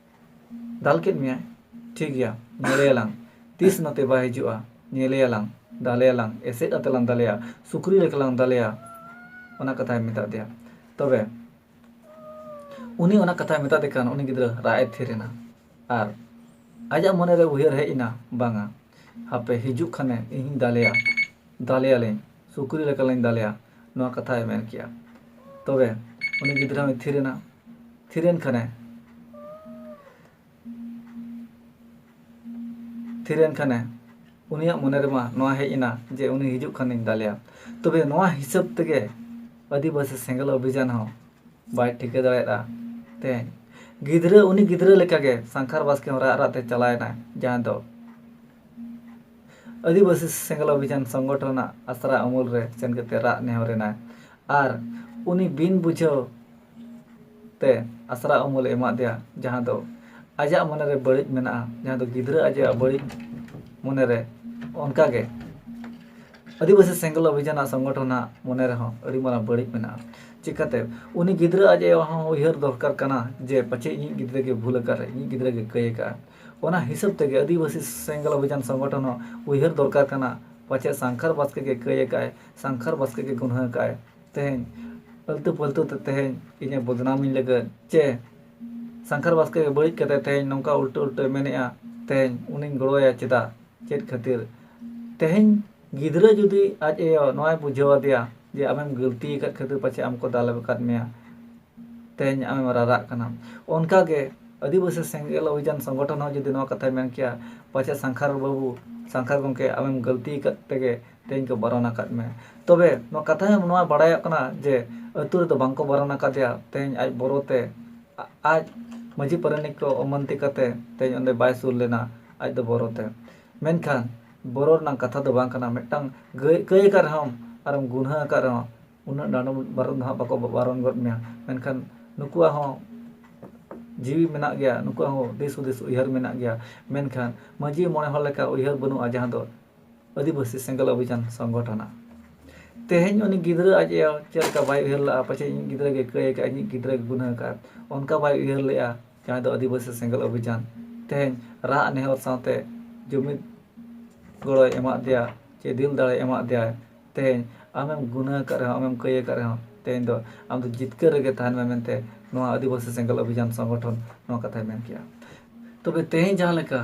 ᱫᱟᱞ ᱠᱮᱫ ᱢᱮᱭᱟᱭ? ᱴᱷᱤᱠ ᱜᱮᱭᱟ, ᱧᱮᱞᱮᱭᱟᱞᱟᱝ᱾ ᱛᱤᱥ ᱱᱚᱛᱮ ᱵᱟᱭ ᱦᱤᱡᱩᱜᱼᱟ, ᱧᱮᱞᱮᱭᱟᱞᱟᱝ, ᱫᱟᱞᱮᱭᱟᱞᱟᱝ, ᱮᱥᱮᱫ ᱟᱛᱮ ᱞᱟᱝ ᱫᱟᱞᱮᱭᱟ, ᱥᱩᱠᱨᱤ ᱞᱮᱠᱟ ᱞᱟᱝ ᱫᱟᱞᱮᱭᱟ᱾ ᱚᱱᱟ ᱠᱟᱛᱷᱟᱭ ᱢᱮᱛᱟᱫ ᱫᱮᱭᱟ᱾ ᱛᱚᱵᱮ ᱩᱱᱤ ᱚᱱᱟ ᱠᱟᱛᱷᱟᱭ ᱢᱮᱛᱟᱫᱮ ᱠᱷᱟᱱ ᱩᱱᱤ ᱜᱤᱫᱽᱨᱟᱹ ᱨᱟᱜ ᱮ ᱛᱷᱤᱨ ᱮᱱᱟ᱾ ᱟᱨ ᱟᱡᱟᱜ ᱢᱚᱱᱮᱨᱮ ᱩᱭᱦᱟᱹᱨ ᱦᱮᱡ ᱮᱱᱟ, ᱵᱟᱝᱟ, ᱦᱟᱯᱮ ᱦᱤᱡᱩᱜ ᱠᱷᱟᱱᱮ ᱤᱧᱤᱧ ᱫᱟᱞᱮᱭᱟ, ᱫᱟᱞᱮᱭᱟᱞᱤᱧ, ᱥᱩᱠᱨᱤ ᱞᱮᱠᱟᱞᱤᱧ ᱫᱟᱞᱮᱭᱟ, ᱱᱚᱣᱟ ᱠᱟᱛᱷᱟᱭ ᱢᱮᱱ ᱠᱮᱜᱼᱟ᱾ ᱛᱚᱵᱮ ᱩᱱᱤ ᱜᱤᱫᱽᱨᱟᱹ ᱦᱚᱸᱭ ᱛᱷᱤᱨ ᱮᱱᱟ᱾ ᱛᱷᱤᱨ ᱮᱱ ᱠᱷᱟᱱᱮ ᱛᱷᱤᱨ ᱮᱱ ᱠᱷᱟᱱᱮ ᱩᱱᱤᱭᱟᱜ ᱢᱚᱱᱮ ᱨᱮᱢᱟ ᱱᱚᱣᱟ ᱦᱮᱡ ᱮᱱᱟ ᱡᱮ ᱩᱱᱤ ᱦᱤᱡᱩᱜ ᱠᱷᱟᱱᱤᱧ ᱫᱟᱞᱮᱭᱟ᱾ ᱛᱚᱵᱮ ᱱᱚᱣᱟ ᱦᱤᱥᱟᱹᱵ ᱛᱮᱜᱮ ᱟᱹᱫᱤᱵᱟᱹᱥᱤ ᱥᱮᱸᱜᱮᱞ ᱚᱵᱷᱤᱡᱟᱱ ᱦᱚᱸ ᱵᱟᱭ ᱴᱷᱤᱠᱟᱹ ᱫᱟᱲᱮᱭᱟᱫᱼᱟ᱾ ᱛᱮᱦᱮᱧ ᱜᱤᱫᱽᱨᱟᱹ, ᱩᱱᱤ ᱜᱤᱫᱽᱨᱟᱹ ᱞᱮᱠᱟᱜᱮ ᱥᱟᱝᱠᱷᱟᱨ ᱵᱟᱥᱠᱮ ᱦᱚᱸ ᱨᱟᱜ ᱨᱟᱜ ᱛᱮ ᱪᱟᱞᱟᱣ ᱮᱱᱟᱭ, ᱡᱟᱦᱟᱸ ᱫᱚ ᱟᱹᱫᱤᱵᱟᱹᱥᱤ ᱥᱮᱸᱜᱮᱞ ᱚᱵᱷᱤᱡᱟᱱ ᱥᱚᱝᱜᱚᱴᱷᱚᱱ ᱨᱮᱱᱟᱜ ᱟᱥᱨᱟ ᱩᱢᱩᱞ ᱨᱮ ᱥᱮᱱ ᱠᱟᱛᱮ ᱨᱟᱜ ᱱᱮᱦᱚᱨ ᱮᱱᱟᱭ᱾ ᱟᱨ ᱩᱱᱤ ᱵᱤᱱ ᱵᱩᱡᱷᱟᱹᱣ ᱛᱮ ᱟᱥᱨᱟ ᱩᱢᱩᱞᱮ ᱮᱢᱟᱫ ᱫᱮᱭᱟ, ᱡᱟᱦᱟᱸ ᱫᱚ ᱟᱡᱟᱜ ᱢᱚᱱᱮᱨᱮ ᱵᱟᱹᱲᱤᱡ ᱢᱮᱱᱟᱜᱼᱟ, ᱡᱟᱦᱟᱸ ᱫᱚ ᱜᱤᱫᱽᱨᱟᱹ ᱟᱡᱟᱜ ᱵᱟᱹᱲᱤᱡ ᱢᱚᱱᱮᱨᱮ, ᱚᱱᱠᱟᱜᱮ ᱟᱹᱫᱤᱵᱟᱹᱥᱤ ᱥᱮᱸᱜᱮᱞ ᱚᱵᱷᱤᱡᱟᱱᱟᱜ ᱥᱚᱝᱜᱚᱴᱷᱚᱱᱟᱜ ᱢᱚᱱᱮ ᱨᱮᱦᱚᱸ ᱟᱹᱰᱤ ᱢᱟᱨᱟᱝ ᱵᱟᱹᱲᱤᱡ ᱢᱮᱱᱟᱜᱼᱟ᱾ ᱪᱤᱠᱟᱹᱛᱮ? ᱩᱱᱤ ᱜᱤᱫᱽᱨᱟᱹ ᱟᱡ ᱟᱭᱳ ᱦᱚᱸ ᱩᱭᱦᱟᱹᱨ ᱫᱚᱨᱠᱟᱨ ᱠᱟᱱᱟ ᱡᱮ ᱯᱟᱪᱮᱫ ᱤᱧᱤᱡ ᱜᱤᱫᱽᱨᱟᱹ ᱜᱮ ᱵᱷᱩᱞ ᱟᱠᱟᱫ ᱨᱮ, ᱤᱧᱤᱡ ᱜᱤᱫᱽᱨᱟᱹ ᱜᱮ ᱠᱟᱹᱭ ᱟᱠᱟᱫᱼᱟ᱾ ᱚᱱᱟ ᱦᱤᱥᱟᱹᱵ ᱛᱮᱜᱮ ᱟᱹᱫᱤᱵᱟᱹᱥᱤ ᱥᱮᱸᱜᱮᱞ ᱚᱵᱷᱤᱡᱟᱱ ᱥᱚᱝᱜᱚᱴᱷᱚᱱ ᱦᱚᱸ ᱩᱭᱦᱟᱹᱨ ᱫᱚᱨᱠᱟᱨ ᱠᱟᱱᱟ, ᱯᱟᱪᱮᱫ ᱥᱟᱝᱠᱷᱟᱨ ᱵᱟᱥᱠᱮ ᱜᱮ ᱠᱟᱹᱭ ᱟᱠᱟᱫᱼᱟᱭ, ᱥᱟᱝᱠᱷᱟᱨ ᱵᱟᱥᱠᱮ ᱜᱮ ᱜᱩᱱᱦᱟᱹ ᱟᱠᱟᱫᱼᱟᱭ᱾ ᱛᱮᱦᱮᱧ ᱟᱹᱞᱛᱩ ᱯᱷᱟᱹᱞᱛᱩ ᱛᱮ ᱛᱮᱦᱮᱧ ᱤᱧᱮ ᱵᱚᱫᱱᱟᱢᱤᱧ ᱞᱟᱹᱜᱤᱫ, ᱪᱮ ᱥᱟᱝᱠᱷᱟᱨ ᱵᱟᱥᱠᱮ ᱜᱮ ᱵᱟᱹᱲᱤᱡ ᱠᱟᱛᱮ ᱛᱮᱦᱮᱧ ᱱᱚᱝᱠᱟ ᱩᱞᱴᱟᱹ ᱩᱞᱴᱟᱹᱭ ᱢᱮᱱᱮᱫᱼᱟ, ᱛᱮᱦᱮᱧ ᱩᱱᱤᱧ ᱜᱚᱲᱚᱣᱟᱭᱟ ᱪᱮᱫᱟᱜ? ᱪᱮᱫ ᱠᱷᱟᱹᱛᱤᱨ? ᱛᱮᱦᱮᱧ ᱜᱤᱫᱽᱨᱟᱹ ᱡᱩᱫᱤ ᱟᱡ ᱟᱭᱳ ᱱᱚᱣᱟᱭ ᱵᱩᱡᱷᱟᱹᱣ ᱟᱫᱮᱭᱟ ᱡᱮ ᱟᱢᱮᱢ ᱜᱟᱹᱞᱛᱤ ᱟᱠᱟᱫ ᱠᱷᱟᱹᱛᱤᱨ ᱯᱟᱪᱷᱮ ᱟᱢ ᱠᱚ ᱫᱟᱞ ᱟᱠᱟᱫ ᱢᱮᱭᱟ, ᱛᱮᱦᱮᱧ ᱟᱢᱮᱢ ᱨᱟᱨᱟᱜ ᱠᱟᱱᱟ᱾ ᱚᱱᱠᱟᱜᱮ ᱟᱹᱫᱤᱵᱟᱹᱥᱤ ᱥᱮᱸᱜᱮᱞ ᱚᱵᱷᱤᱡᱟᱱ ᱥᱚᱝᱜᱚᱴᱷᱚᱱ ᱦᱚᱸ ᱡᱩᱫᱤ ᱱᱚᱣᱟ ᱠᱟᱛᱷᱟᱭ ᱢᱮᱱ ᱠᱮᱭᱟ, ᱯᱟᱪᱷᱮ ᱥᱟᱝᱠᱷᱟᱨ ᱵᱟᱹᱵᱩ, ᱥᱟᱝᱠᱷᱟᱨ ᱜᱚᱢᱠᱮ, ᱟᱢᱮᱢ ᱜᱟᱹᱞᱛᱤ ᱟᱠᱟᱫ ᱛᱮᱜᱮ ᱛᱮᱦᱮᱧ ᱠᱚ ᱵᱟᱨᱚᱱ ᱟᱠᱟᱫ ᱢᱮ᱾ ᱛᱚᱵᱮ ᱱᱚᱣᱟ ᱠᱟᱛᱷᱟ ᱦᱚᱸ ᱱᱚᱣᱟ ᱵᱟᱲᱟᱭᱚᱜ ᱠᱟᱱᱟ ᱡᱮ ᱟᱹᱛᱩ ᱨᱮᱫᱚ ᱵᱟᱝᱠᱚ ᱵᱟᱨᱚᱱ ᱟᱠᱟᱫᱮᱭᱟ, ᱛᱮᱦᱮᱧ ᱟᱡ ᱵᱚᱨᱚ ᱛᱮ, ᱟ-, ᱟᱡ ᱢᱟᱹᱡᱷᱤ ᱯᱟᱨᱟᱱᱤᱠ ᱠᱚ ᱚᱢᱟᱱᱛᱤ ᱠᱟᱛᱮ ᱛᱮᱦᱮᱧ ᱚᱸᱰᱮ ᱵᱟᱭ ᱥᱩᱨ ᱞᱮᱱᱟ ᱟᱡ ᱫᱚ ᱵᱚᱨᱚ ᱛᱮ᱾ ᱢᱮᱱᱠᱷᱟᱱ ᱵᱚᱨᱚ ᱨᱮᱱᱟᱜ ᱠᱟᱛᱷᱟ ᱫᱚ ᱵᱟᱝ ᱠᱟᱱᱟ, ᱢᱤᱫᱴᱟᱝ ᱜᱟᱹᱭ, ᱠᱟᱹᱭ ᱟᱠᱟᱫ ᱨᱮᱦᱚᱸ ᱟᱨᱮᱢ ᱜᱩᱱᱦᱟᱹ ᱟᱠᱟᱫ ᱨᱮᱦᱚᱸ ᱩᱱᱟᱹᱜ ᱰᱟᱸᱰᱚᱢ ᱵᱟᱨᱚᱱ ᱫᱚ ᱦᱟᱸᱜ ᱵᱟᱠᱚ ᱵᱟᱨᱚᱱ ᱜᱚᱫ ᱢᱮᱭᱟ᱾ ᱢᱮᱱᱠᱷᱟᱱ ᱱᱩᱠᱩᱣᱟᱜ ᱦᱚᱸ ᱡᱤᱣᱤ ᱢᱮᱱᱟᱜ ᱜᱮᱭᱟ, ᱱᱩᱠᱩᱣᱟᱜ ᱦᱚᱸ ᱫᱤᱥ ᱦᱩᱫᱤᱥ ᱩᱭᱦᱟᱹᱨ ᱢᱮᱱᱟᱜ ᱜᱮᱭᱟ᱾ ᱢᱮᱱᱠᱷᱟᱱ ᱢᱟᱹᱡᱷᱤ ᱢᱚᱬᱮ ᱦᱚᱲ ᱞᱮᱠᱟ ᱩᱭᱦᱟᱹᱨ ᱵᱟᱹᱱᱩᱜᱼᱟ, ᱡᱟᱦᱟᱸ ᱫᱚ ᱟᱹᱫᱤᱵᱟᱹᱥᱤ ᱥᱮᱸᱜᱮᱞ ᱚᱵᱷᱤᱡᱟᱱ ᱥᱚᱝᱜᱚᱴᱷᱚᱱᱟᱜ᱾ ᱛᱮᱦᱮᱧ ᱩᱱᱤ ᱜᱤᱫᱽᱨᱟᱹ ᱟᱡ ᱟᱭᱳ ᱪᱮᱫ ᱞᱮᱠᱟ ᱵᱟᱭ ᱩᱭᱦᱟᱹᱨ ᱞᱟᱜᱼᱟ, ᱯᱟᱪᱮᱫ ᱤᱧᱤᱡ ᱜᱤᱫᱽᱨᱟᱹ ᱜᱮ ᱠᱟᱹᱭ ᱟᱠᱟᱫ, ᱤᱧᱤᱡ ᱜᱤᱫᱽᱨᱟᱹ ᱜᱮ ᱜᱩᱱᱟᱹ ᱟᱠᱟᱫ, ᱚᱱᱠᱟ ᱵᱟᱭ ᱩᱭᱦᱟᱹᱨ ᱞᱮᱜᱼᱟ ᱡᱟᱦᱟᱸᱭ ᱫᱚ ᱟᱹᱫᱤᱵᱟᱹᱥᱤ ᱥᱮᱸᱜᱮᱞ ᱚᱵᱷᱤᱡᱟᱱ᱾ ᱛᱮᱦᱮᱧ ᱨᱟᱜ ᱱᱮᱦᱚᱨ ᱥᱟᱶᱛᱮ ᱡᱩᱢᱤᱫ ᱜᱚᱲᱚᱭ ᱮᱢᱟᱫ ᱫᱮᱭᱟ, ᱪᱮ ᱫᱤᱞ ᱫᱟᱲᱮᱭ ᱮᱢᱟᱫ ᱫᱮᱭᱟ᱾ ᱛᱮᱦᱮᱧ ᱟᱢᱮᱢ ᱜᱩᱱᱟᱹ ᱟᱠᱟᱫ ᱨᱮᱦᱚᱸ, ᱟᱢᱮᱢ ᱠᱟᱹᱭ ᱟᱠᱟᱫ ᱨᱮᱦᱚᱸ, ᱛᱮᱦᱮᱧ ᱫᱚ ᱟᱢ ᱫᱚ ᱡᱤᱛᱠᱟᱹᱨ ᱨᱮᱜᱮ ᱛᱟᱦᱮᱱ ᱢᱮ ᱢᱮᱱᱛᱮ ᱱᱚᱣᱟ ᱟᱹᱫᱤᱵᱟᱹᱥᱤ ᱥᱮᱸᱜᱮᱞ ᱚᱵᱷᱤᱡᱟᱱ ᱥᱚᱝᱜᱚᱴᱷᱚᱱ ᱱᱚᱣᱟ ᱠᱟᱛᱷᱟᱭ ᱢᱮᱱ ᱠᱮᱜᱼᱟ᱾ ᱛᱚᱵᱮ ᱛᱮᱦᱮᱧ ᱡᱟᱦᱟᱸ ᱞᱮᱠᱟ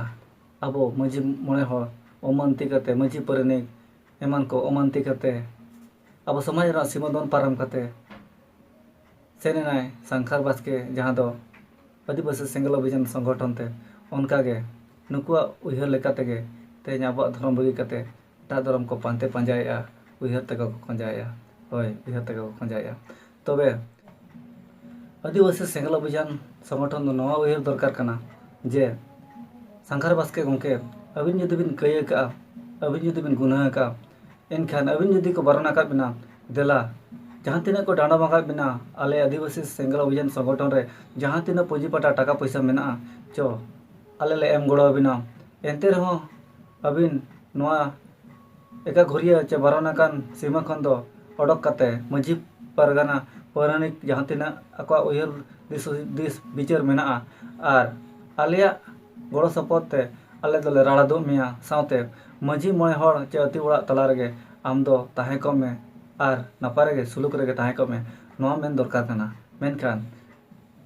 ᱟᱵᱚ ᱢᱟᱹᱡᱷᱤ ᱢᱚᱬᱮ ᱦᱚᱲ ᱚᱢᱟᱱᱛᱤ ᱠᱟᱛᱮ, ᱢᱟᱹᱡᱷᱤ ᱯᱟᱨᱟᱱᱤᱠ ᱮᱢᱟᱱ ᱠᱚ ᱚᱢᱟᱱᱛᱤ ᱠᱟᱛᱮ, ᱟᱵᱚ ᱥᱚᱢᱟᱡᱽ ᱨᱮᱱᱟᱜ ᱥᱤᱢᱟᱹ ᱫᱚᱱ ᱯᱟᱨᱚᱢ ᱠᱟᱛᱮ ᱥᱮᱱ ᱮᱱᱟᱭ ᱥᱟᱝᱠᱷᱟᱨ ᱵᱟᱥᱠᱮ, ᱡᱟᱦᱟᱸ ᱫᱚ ᱟᱹᱫᱤᱵᱟᱹᱥᱤ ᱥᱮᱸᱜᱮᱞ ᱚᱵᱷᱤᱡᱟᱱ ᱥᱚᱝᱜᱚᱴᱷᱚᱱ ᱛᱮ᱾ ᱚᱱᱠᱟᱜᱮ ᱱᱩᱠᱩᱣᱟᱜ ᱩᱭᱦᱟᱹᱨ ᱞᱮᱠᱟ ᱛᱮᱜᱮ ᱛᱮᱦᱮᱧ ᱟᱵᱚᱣᱟᱜ ᱫᱷᱚᱨᱚᱢ ᱵᱟᱹᱜᱤ ᱠᱟᱛᱮ ᱮᱴᱟᱜ ᱫᱷᱚᱨᱚᱢ ᱠᱚ ᱯᱟᱱᱛᱮ ᱯᱟᱸᱡᱟᱭᱮᱫᱼᱟ, ᱩᱭᱦᱟᱹᱨ ᱛᱮᱠᱚ ᱠᱚ ᱠᱷᱚᱸᱡᱟᱭᱮᱫᱼᱟ᱾ ᱦᱳᱭ, ᱩᱭᱦᱟᱹᱨ ᱛᱮᱠᱚ ᱠᱚ ᱠᱷᱚᱸᱡᱟᱭᱮᱫᱼᱟ᱾ ᱛᱚᱵᱮ ᱟᱹᱫᱤᱵᱟᱹᱥᱤ ᱥᱮᱸᱜᱮᱞ ᱚᱵᱷᱤᱡᱟᱱ ᱥᱚᱝᱜᱚᱴᱷᱚᱱ ᱫᱚ ᱱᱚᱣᱟ ᱩᱭᱦᱟᱹᱨ ᱫᱚᱨᱠᱟᱨ ᱠᱟᱱᱟ ᱡᱮ ᱥᱟᱝᱠᱷᱟᱨ ᱵᱟᱥᱠᱮ ᱜᱚᱢᱠᱮ, ᱟᱹᱵᱤᱱ ᱡᱩᱫᱤ ᱵᱤᱱ ᱠᱟᱹᱭ ᱟᱠᱟᱫᱼᱟ, ᱟᱹᱵᱤᱱ ᱡᱩᱫᱤ ᱵᱤᱱ ᱜᱩᱱᱟᱹ ᱟᱠᱟᱫᱼᱟ, ᱮᱱᱠᱷᱟᱱ ᱟᱹᱵᱤᱱ ᱡᱩᱫᱤ ᱠᱚ ᱵᱟᱨᱚᱱ ᱟᱠᱟᱫ ᱵᱤᱱᱟ, ᱫᱮᱞᱟ, ᱡᱟᱦᱟᱸ ᱛᱤᱱᱟᱹᱜ ᱠᱚ ᱰᱟᱸᱰᱚᱢ ᱟᱠᱟᱫ ᱵᱤᱱᱟ, ᱟᱞᱮ ᱟᱹᱫᱤᱵᱟᱹᱥᱤ ᱥᱮᱸᱜᱮᱞ ᱚᱵᱷᱤᱡᱟᱱ ᱥᱚᱝᱜᱚᱴᱷᱚᱱ ᱨᱮ ᱡᱟᱦᱟᱸ ᱛᱤᱱᱟᱹᱜ ᱯᱩᱸᱡᱤ ᱯᱟᱴᱟ ᱴᱟᱠᱟ ᱯᱚᱭᱥᱟ ᱢᱮᱱᱟᱜᱼᱟ, ᱪᱚ, ᱟᱞᱮ ᱞᱮ ᱮᱢ ᱜᱚᱲᱚ ᱟᱵᱤᱱᱟ᱾ ᱮᱱᱛᱮ ᱨᱮᱦᱚᱸ ᱟᱹᱵᱤᱱ ᱱᱚᱣᱟ ᱮᱠᱟ ᱜᱷᱩᱨᱤᱭᱟᱹ ᱪᱮ ᱵᱟᱨᱚᱱ ᱟᱠᱟᱱ ᱥᱤᱢᱟᱹ ᱠᱷᱚᱱ ᱫᱚ ᱚᱰᱚᱠ ᱠᱟᱛᱮ ᱢᱟᱹᱡᱷᱤ ᱯᱟᱨᱜᱟᱱᱟ ᱯᱟᱨᱟᱱᱤᱠ ᱡᱟᱦᱟᱸ ᱛᱤᱱᱟᱹᱜ ᱟᱠᱚᱣᱟᱜ ᱩᱭᱦᱟᱹᱨ ᱫᱤᱥ ᱦᱩᱫᱤᱥ ᱵᱤᱪᱟᱹᱨ ᱢᱮᱱᱟᱜᱼᱟ, ᱟᱨ ᱟᱞᱮᱭᱟᱜ ᱜᱚᱲᱚ ᱥᱚᱯᱚᱦᱚᱫ ᱛᱮ ᱟᱞᱮ ᱫᱚᱞᱮ ᱨᱟᱲᱟᱫᱚᱜ ᱢᱮᱭᱟ᱾ ᱥᱟᱶᱛᱮ ᱢᱟᱹᱡᱷᱤ ᱢᱚᱬᱮ ᱦᱚᱲ ᱪᱮ ᱟᱹᱛᱩ ᱚᱲᱟᱜ ᱛᱟᱞᱟ ᱨᱮᱜᱮ ᱟᱢ ᱫᱚ ᱛᱟᱦᱮᱸ ᱠᱚᱜ ᱢᱮ ᱟᱨ ᱱᱟᱯᱟᱭ ᱨᱮᱜᱮ ᱥᱩᱞᱩᱠ ᱨᱮᱜᱮ ᱛᱟᱦᱮᱸ ᱠᱚᱜ ᱢᱮ, ᱱᱚᱣᱟ ᱢᱮᱱ ᱫᱚᱨᱠᱟᱨ ᱠᱟᱱᱟ᱾ ᱢᱮᱱᱠᱷᱟᱱ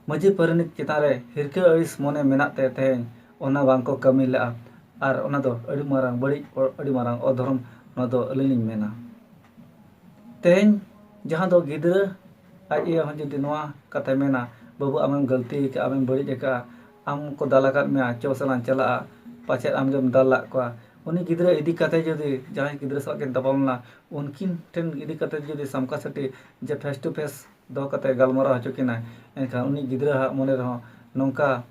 ᱢᱟᱹᱡᱷᱤ ᱯᱟᱨᱟᱱᱤᱠ ᱪᱮᱛᱟᱱ ᱨᱮ ᱦᱤᱨᱠᱟᱹ ᱟᱹᱲᱤᱥ ᱢᱚᱱᱮ ᱢᱮᱱᱟᱜ ᱛᱮ ᱛᱮᱦᱮᱧ ᱚᱱᱟ ᱵᱟᱝ ᱠᱚ ᱠᱟᱹᱢᱤ ᱞᱮᱫᱼᱟ, ᱟᱨ ᱚᱱᱟ ᱫᱚ ᱟᱹᱰᱤ ᱢᱟᱨᱟᱝ ᱵᱟᱹᱲᱤᱡ, ᱟᱹᱰᱤ ᱢᱟᱨᱟᱝ ᱚᱫᱷᱚᱨᱚᱢ ᱱᱚᱣᱟ ᱫᱚ ᱟᱹᱞᱤᱧ ᱞᱤᱧ ᱢᱮᱱᱟ᱾ ᱛᱮᱦᱮᱧ ᱡᱟᱦᱟᱸ ᱫᱚ ᱜᱤᱫᱽᱨᱟᱹ ᱟᱡ ᱤᱭᱟᱹ ᱦᱚᱸ ᱡᱩᱫᱤ ᱱᱚᱣᱟ ᱠᱟᱛᱷᱟᱭ ᱢᱮᱱᱟ, "ᱵᱟᱹᱵᱩ, ᱟᱢᱮᱢ ᱜᱟᱹᱞᱛᱤ ᱟᱠᱟᱫᱼᱟ, ᱟᱢᱮᱢ ᱵᱟᱹᱲᱤᱡ ᱟᱠᱟᱫᱼᱟ, ᱟᱢ ᱠᱚ ᱫᱟᱞ ᱟᱠᱟᱫ ᱢᱮᱭᱟ, ᱪᱚ ᱥᱟᱞᱟᱝ ᱪᱟᱞᱟᱜᱼᱟ", ᱯᱟᱪᱮᱫ ᱟᱢ ᱜᱮᱢ ᱫᱟᱞ ᱞᱟᱜ ᱠᱚᱣᱟ᱾ ᱩᱱᱤ ᱜᱤᱫᱽᱨᱟᱹ ᱤᱫᱤ ᱠᱟᱛᱮ ᱡᱩᱫᱤ ᱡᱟᱦᱟᱸᱭ ᱜᱤᱫᱽᱨᱟᱹ ᱥᱟᱞᱟᱜ ᱠᱤᱱ ᱛᱟᱯᱟᱢ ᱞᱮᱱᱟ, ᱩᱱᱠᱤᱱ ᱴᱷᱮᱱ ᱤᱫᱤ ᱠᱟᱛᱮ ᱡᱩᱫᱤ ᱥᱟᱢᱠᱟ ᱥᱟᱹᱴᱤ ᱡᱮ face to face ᱫᱚᱦᱚ ᱠᱟᱛᱮ ᱜᱟᱞᱢᱟᱨᱟᱣ ᱦᱚᱪᱚ ᱠᱤᱱᱟᱭ, ᱮᱱᱠᱷᱟᱱ ᱩᱱᱤ ᱜᱤᱫᱽᱨᱟᱹ ᱦᱟᱜ ᱢᱚᱱᱮ ᱨᱮᱦᱚᱸ ᱱᱚᱝᱠᱟ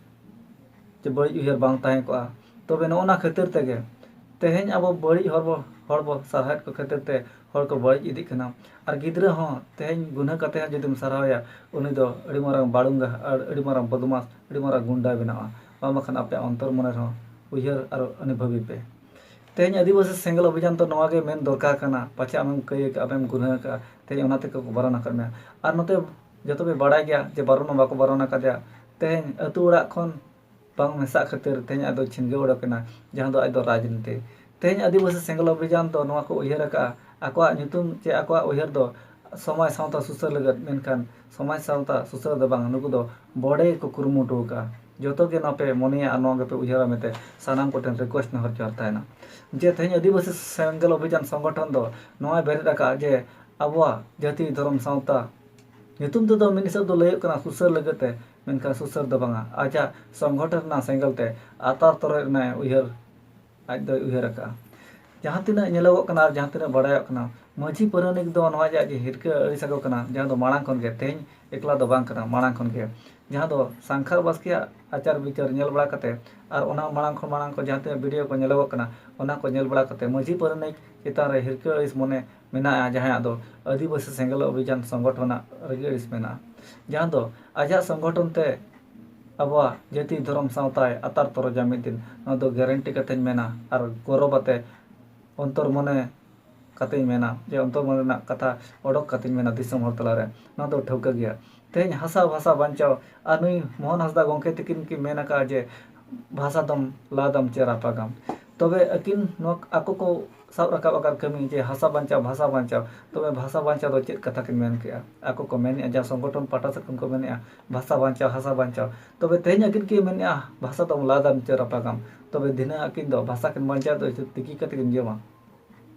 ᱡᱮ ᱵᱟᱹᱲᱤᱡ ᱩᱭᱦᱟᱹᱨ ᱵᱟᱝ ᱛᱟᱦᱮᱸ ᱠᱚᱜᱼᱟ᱾ ᱛᱚᱵᱮ ᱱᱚᱜᱼᱚ ᱱᱟ ᱠᱷᱟᱹᱛᱤᱨ ᱛᱮᱜᱮ ᱛᱮᱦᱮᱧ ᱟᱵᱚ ᱵᱟᱹᱲᱤᱡ ᱦᱚᱲ ᱵᱚ, ᱦᱚᱲ ᱵᱚ ᱥᱟᱨᱦᱟᱣᱮᱫ ᱠᱚ ᱠᱷᱟᱹᱛᱤᱨ ᱛᱮ ᱦᱚᱲ ᱠᱚ ᱵᱟᱹᱲᱤᱡ ᱤᱫᱤᱜ ᱠᱟᱱᱟ᱾ ᱟᱨ ᱜᱤᱫᱽᱨᱟᱹ ᱦᱚᱸ ᱛᱮᱦᱮᱧ ᱜᱩᱱᱟᱹ ᱠᱟᱛᱮ ᱦᱚᱸ ᱡᱩᱫᱤᱢ ᱥᱟᱨᱦᱟᱣᱮᱭᱟ, ᱩᱱᱤ ᱫᱚ ᱟᱹᱰᱤ ᱢᱟᱨᱟᱝ ᱵᱟᱲᱩᱝᱜᱟ ᱟᱨ ᱟᱹᱰᱤ ᱢᱟᱨᱟᱝ ᱵᱚᱫᱢᱟᱥ, ᱟᱹᱰᱤ ᱢᱟᱨᱟᱝ ᱜᱩᱱᱰᱟᱭ ᱵᱮᱱᱟᱜᱼᱟ᱾ ᱵᱟᱝ ᱵᱟᱠᱷᱟᱱ ᱟᱯᱮᱭᱟᱜ ᱚᱱᱛᱚᱨ ᱢᱚᱱᱮ ᱨᱮᱦᱚᱸ ᱩᱭᱦᱟᱹᱨ ᱟᱨ ᱟᱹᱱᱩᱵᱷᱟᱹᱵᱤ ᱯᱮ᱾ ᱛᱮᱦᱮᱧ ᱟᱹᱫᱤᱵᱟᱹᱥᱤ ᱥᱮᱸᱜᱮᱞ ᱚᱵᱷᱤᱡᱟᱱ ᱫᱚ ᱱᱚᱣᱟ ᱜᱮ ᱢᱮᱱ ᱫᱚᱨᱠᱟᱨ ᱠᱟᱱᱟ, ᱯᱟᱪᱷᱮ ᱟᱢᱮᱢ ᱠᱟᱹᱭ ᱟᱠᱟᱫᱼᱟ, ᱟᱢᱮᱢ ᱜᱩᱱᱟᱹ ᱟᱠᱟᱫᱼᱟ, ᱛᱮᱦᱮᱧ ᱚᱱᱟ ᱛᱮᱜᱮ ᱠᱚ ᱵᱟᱨᱚᱱ ᱟᱠᱟᱫ ᱢᱮᱭᱟ᱾ ᱟᱨ ᱱᱚᱛᱮ ᱡᱚᱛᱚ ᱯᱮ ᱵᱟᱲᱟᱭ ᱜᱮᱭᱟ ᱡᱮ ᱵᱟᱨᱚᱱ ᱦᱚᱸ ᱵᱟᱠᱚ ᱵᱟᱨᱚᱱ ᱟᱠᱟᱫᱮᱭᱟ᱾ ᱛᱮᱦᱮᱧ ᱟᱹᱛᱩ ᱚᱲᱟᱜ ᱠᱷᱚᱱ ᱵᱟᱝ ᱢᱮᱥᱟᱜ ᱠᱷᱟᱹᱛᱤᱨ ᱛᱮᱦᱮᱧ ᱟᱡ ᱫᱚ ᱪᱷᱤᱱᱜᱟᱹᱣ ᱚᱰᱚᱠ ᱮᱱᱟ, ᱡᱟᱦᱟᱸ ᱫᱚ ᱟᱡ ᱫᱚ ᱨᱟᱡᱽᱱᱤᱛᱤ᱾ ᱛᱮᱦᱮᱧ ᱟᱹᱫᱤᱵᱟᱹᱥᱤ ᱥᱮᱸᱜᱮᱞ ᱚᱵᱷᱤᱡᱟᱱ ᱫᱚ ᱱᱚᱣᱟ ᱠᱚ ᱩᱭᱦᱟᱹᱨ ᱟᱠᱟᱫᱼᱟ, ᱟᱠᱚᱣᱟᱜ ᱧᱩᱛᱩᱢ ᱪᱮ ᱟᱠᱚᱣᱟᱜ ᱩᱭᱦᱟᱹᱨ ᱫᱚ ᱥᱚᱢᱟᱡᱽ ᱥᱟᱶᱛᱟ ᱥᱩᱥᱟᱹᱨ ᱞᱟᱹᱜᱤᱫ, ᱢᱮᱱᱠᱷᱟᱱ ᱥᱚᱢᱟᱡᱽ ᱥᱟᱶᱛᱟ ᱥᱩᱥᱟᱹᱨ ᱫᱚ ᱵᱟᱝ, ᱱᱩᱠᱩ ᱫᱚ ᱵᱚᱰᱮ ᱜᱮᱠᱚ ᱠᱩᱨᱩᱢᱩᱴᱩ ᱟᱠᱟᱫᱼᱟ᱾ ᱡᱚᱛᱚ ᱜᱮ ᱱᱚᱣᱟ ᱯᱮ ᱢᱚᱱᱮᱭᱟ ᱟᱨ ᱱᱚᱣᱟ ᱜᱮᱯᱮ ᱩᱭᱦᱟᱹᱨᱟ ᱢᱮᱱᱛᱮ ᱥᱟᱱᱟᱢ ᱠᱚᱴᱷᱮᱱ request ᱱᱮᱦᱚᱨ ᱡᱚᱦᱟᱨ ᱛᱟᱦᱮᱱᱟ᱾ ᱡᱮ ᱛᱮᱦᱮᱧ ᱟᱹᱫᱤᱵᱟᱹᱥᱤ ᱥᱮᱸᱜᱮᱞ ᱚᱵᱷᱤᱡᱟᱱ ᱥᱚᱝᱜᱚᱴᱷᱚᱱ ᱫᱚ ᱱᱚᱣᱟᱭ ᱵᱮᱨᱮᱫ ᱟᱠᱟᱫᱼᱟ ᱡᱮ ᱟᱵᱚᱣᱟᱜ ᱡᱟᱹᱛᱤ ᱫᱷᱚᱨᱚᱢ ᱥᱟᱶᱛᱟ ᱧᱩᱛᱩᱢ ᱛᱮᱫᱚ ᱢᱤᱫ ᱦᱤᱥᱟᱹᱵ ᱫᱚ ᱞᱟᱹᱭᱚᱜ ᱠᱟᱱᱟ ᱥᱩᱥᱟᱹᱨ ᱞᱟᱹᱜᱤᱫ ᱛᱮ, ᱢᱮᱱᱠᱷᱟᱱ ᱥᱩᱥᱟᱹᱨ ᱫᱚ ᱵᱟᱝᱟ, ᱟᱡᱟᱜ ᱥᱚᱝᱜᱚᱴᱷᱚᱱ ᱨᱮᱱᱟᱜ ᱥᱮᱸᱜᱮᱞ ᱛᱮ ᱟᱛᱟᱨ ᱛᱚᱨᱚᱡ ᱨᱮᱱᱟᱜ ᱩᱭᱦᱟᱹᱨ ᱟᱡ ᱫᱚᱭ ᱩᱭᱦᱟᱹᱨ ᱟᱠᱟᱫᱼᱟ᱾ ᱡᱟᱦᱟᱸ ᱛᱤᱱᱟᱹᱜ ᱧᱮᱞᱚᱜᱚᱜ ᱠᱟᱱᱟ ᱟᱨ ᱡᱟᱦᱟᱸ ᱛᱤᱱᱟᱹᱜ ᱵᱟᱲᱟᱭᱚᱜ ᱠᱟᱱᱟ, ᱢᱟᱹᱡᱷᱤ ᱯᱟᱨᱟᱱᱤᱠ ᱫᱚ ᱱᱚᱣᱟ ᱡᱟᱦᱟᱸ ᱡᱮ ᱦᱤᱨᱠᱟᱹ ᱟᱹᱲᱤᱥ ᱟᱠᱚ ᱠᱟᱱᱟ, ᱡᱟᱦᱟᱸ ᱫᱚ ᱢᱟᱲᱟᱝ ᱠᱷᱚᱱ ᱜᱮ, ᱛᱮᱦᱮᱧ ᱮᱠᱞᱟ ᱫᱚ ᱵᱟᱝ ᱠᱟᱱᱟ, ᱢᱟᱲᱟᱝ ᱠᱷᱚᱱ ᱜᱮ, ᱡᱟᱦᱟᱸ ᱫᱚ ᱥᱟᱝᱠᱷᱟ ᱵᱟᱥᱠᱮᱭᱟᱜ ᱟᱪᱟᱨ ᱵᱤᱪᱟᱹᱨ ᱧᱮᱞ ᱵᱟᱲᱟ ᱠᱟᱛᱮ ᱟᱨ ᱚᱱᱟ ᱢᱟᱲᱟᱝ ᱠᱷᱚᱱ ᱢᱟᱲᱟᱝ ᱠᱚ ᱡᱟᱦᱟᱸ ᱛᱤᱱᱟᱹᱜ video ᱠᱚ ᱧᱮᱞᱚᱜᱚᱜ ᱠᱟᱱᱟ, ᱚᱱᱟ ᱠᱚ ᱧᱮᱞ ᱵᱟᱲᱟ ᱠᱟᱛᱮ ᱢᱟᱹᱡᱷᱤ ᱯᱟᱨᱟᱱᱤᱠ ᱪᱮᱛᱟᱱ ᱨᱮ ᱦᱤᱨᱠᱟᱹ ᱟᱹᱲᱤᱥ ᱢᱚᱱᱮ ᱢᱮᱱᱟᱜᱼᱟ, ᱡᱟᱦᱟᱸᱭᱟᱜ ᱫᱚ ᱟᱹᱫᱤᱵᱟᱹᱥᱤ ᱥᱮᱸᱜᱮᱞ ᱚᱵᱷᱤᱡᱟᱱ ᱥᱚᱝᱜᱚᱴᱷᱚᱱᱟᱜ ᱨᱟᱹᱜᱤ ᱟᱹᱲᱤᱥ ᱢᱮᱱᱟᱜᱼᱟ, ᱡᱟᱦᱟᱸ ᱫᱚ ᱟᱡᱟᱜ ᱥᱚᱝᱜᱚᱴᱷᱚᱱ ᱛᱮ ᱟᱵᱚᱣᱟᱜ ᱡᱟᱹᱛᱤ ᱫᱷᱚᱨᱚᱢ ᱥᱟᱶᱛᱟᱭ ᱟᱛᱟᱨ ᱛᱚᱨᱚᱡᱟ ᱢᱤᱫ ᱫᱤᱱ, ᱱᱚᱣᱟ ᱫᱚ guarantee ᱠᱟᱛᱮᱧ ᱢᱮᱱᱟ ᱟᱨ ᱜᱚᱨᱚᱵ ᱟᱛᱮ ᱚᱱᱛᱚᱨ ᱢᱚᱱᱮ ᱠᱟᱛᱮᱧ ᱢᱮᱱᱟ, ᱡᱮ ᱚᱱᱛᱚᱨ ᱢᱚᱱᱮ ᱨᱮᱱᱟᱜ ᱠᱟᱛᱷᱟ ᱚᱰᱚᱠ ᱠᱟᱛᱮᱧ ᱢᱮᱱᱟ ᱫᱤᱥᱚᱢ ᱦᱚᱲ ᱛᱟᱞᱟᱨᱮ, ᱱᱚᱣᱟ ᱫᱚ ᱴᱷᱟᱹᱣᱠᱟᱹ ᱜᱮᱭᱟ᱾ ᱛᱮᱦᱮᱧ ᱦᱟᱥᱟ ᱵᱷᱟᱥᱟ ᱵᱟᱧᱪᱟᱣ, ᱟᱨ ᱱᱩᱭ ᱢᱳᱦᱚᱱ ᱦᱟᱸᱥᱫᱟ ᱜᱚᱢᱠᱮ ᱛᱤᱠᱤᱱ ᱠᱤᱱ ᱢᱮᱱ ᱟᱠᱟᱫᱼᱟ ᱡᱮ ᱵᱷᱟᱥᱟ ᱫᱚᱢ ᱞᱟᱫᱟᱢ ᱪᱮ ᱨᱟᱯᱟᱜᱟᱢ᱾ ᱛᱚᱵᱮ ᱟᱹᱠᱤᱱ ᱱᱚᱣᱟ ᱟᱠᱚ ᱠᱚ ᱥᱟᱵ ᱨᱟᱠᱟᱵ ᱟᱠᱟᱫ ᱠᱟᱹᱢᱤ ᱡᱮ ᱦᱟᱥᱟ ᱵᱟᱧᱪᱟᱣ, ᱵᱷᱟᱥᱟ ᱵᱟᱧᱪᱟᱣ, ᱛᱚᱵᱮ ᱵᱷᱟᱥᱟ ᱵᱟᱧᱪᱟᱣ ᱫᱚ ᱪᱮᱫ ᱠᱟᱛᱷᱟ ᱠᱤᱱ ᱢᱮᱱ ᱠᱮᱜᱼᱟ? ᱟᱠᱚ ᱠᱚ ᱢᱮᱱᱮᱜᱼᱟ, ᱡᱟᱦᱟᱸ ᱥᱚᱝᱜᱚᱴᱷᱚᱱ ᱯᱟᱦᱴᱟ ᱥᱮᱫ ᱠᱷᱚᱱ ᱠᱚ ᱢᱮᱱᱮᱜᱼᱟ ᱵᱷᱟᱥᱟ ᱵᱟᱧᱪᱟᱣ, ᱦᱟᱥᱟ ᱵᱟᱧᱪᱟᱣ, ᱛᱚᱵᱮ ᱛᱮᱦᱮᱧ ᱟᱹᱠᱤᱱ ᱠᱤᱱ ᱢᱮᱱᱮᱜᱼᱟ ᱵᱷᱟᱥᱟ ᱫᱚᱢ ᱞᱟᱫᱟᱢ ᱪᱮ ᱨᱟᱯᱟᱜᱟᱢ᱾ ᱛᱚᱵᱮ ᱫᱷᱤᱱᱟᱹᱝ ᱟᱹᱠᱤᱱ ᱫᱚ ᱵᱷᱟᱥᱟ ᱠᱤᱱ ᱵᱟᱧᱪᱟᱣ ᱫᱚ ᱛᱤᱠᱤ ᱠᱟᱛᱮ ᱠᱤᱱ ᱡᱚᱢᱟ᱾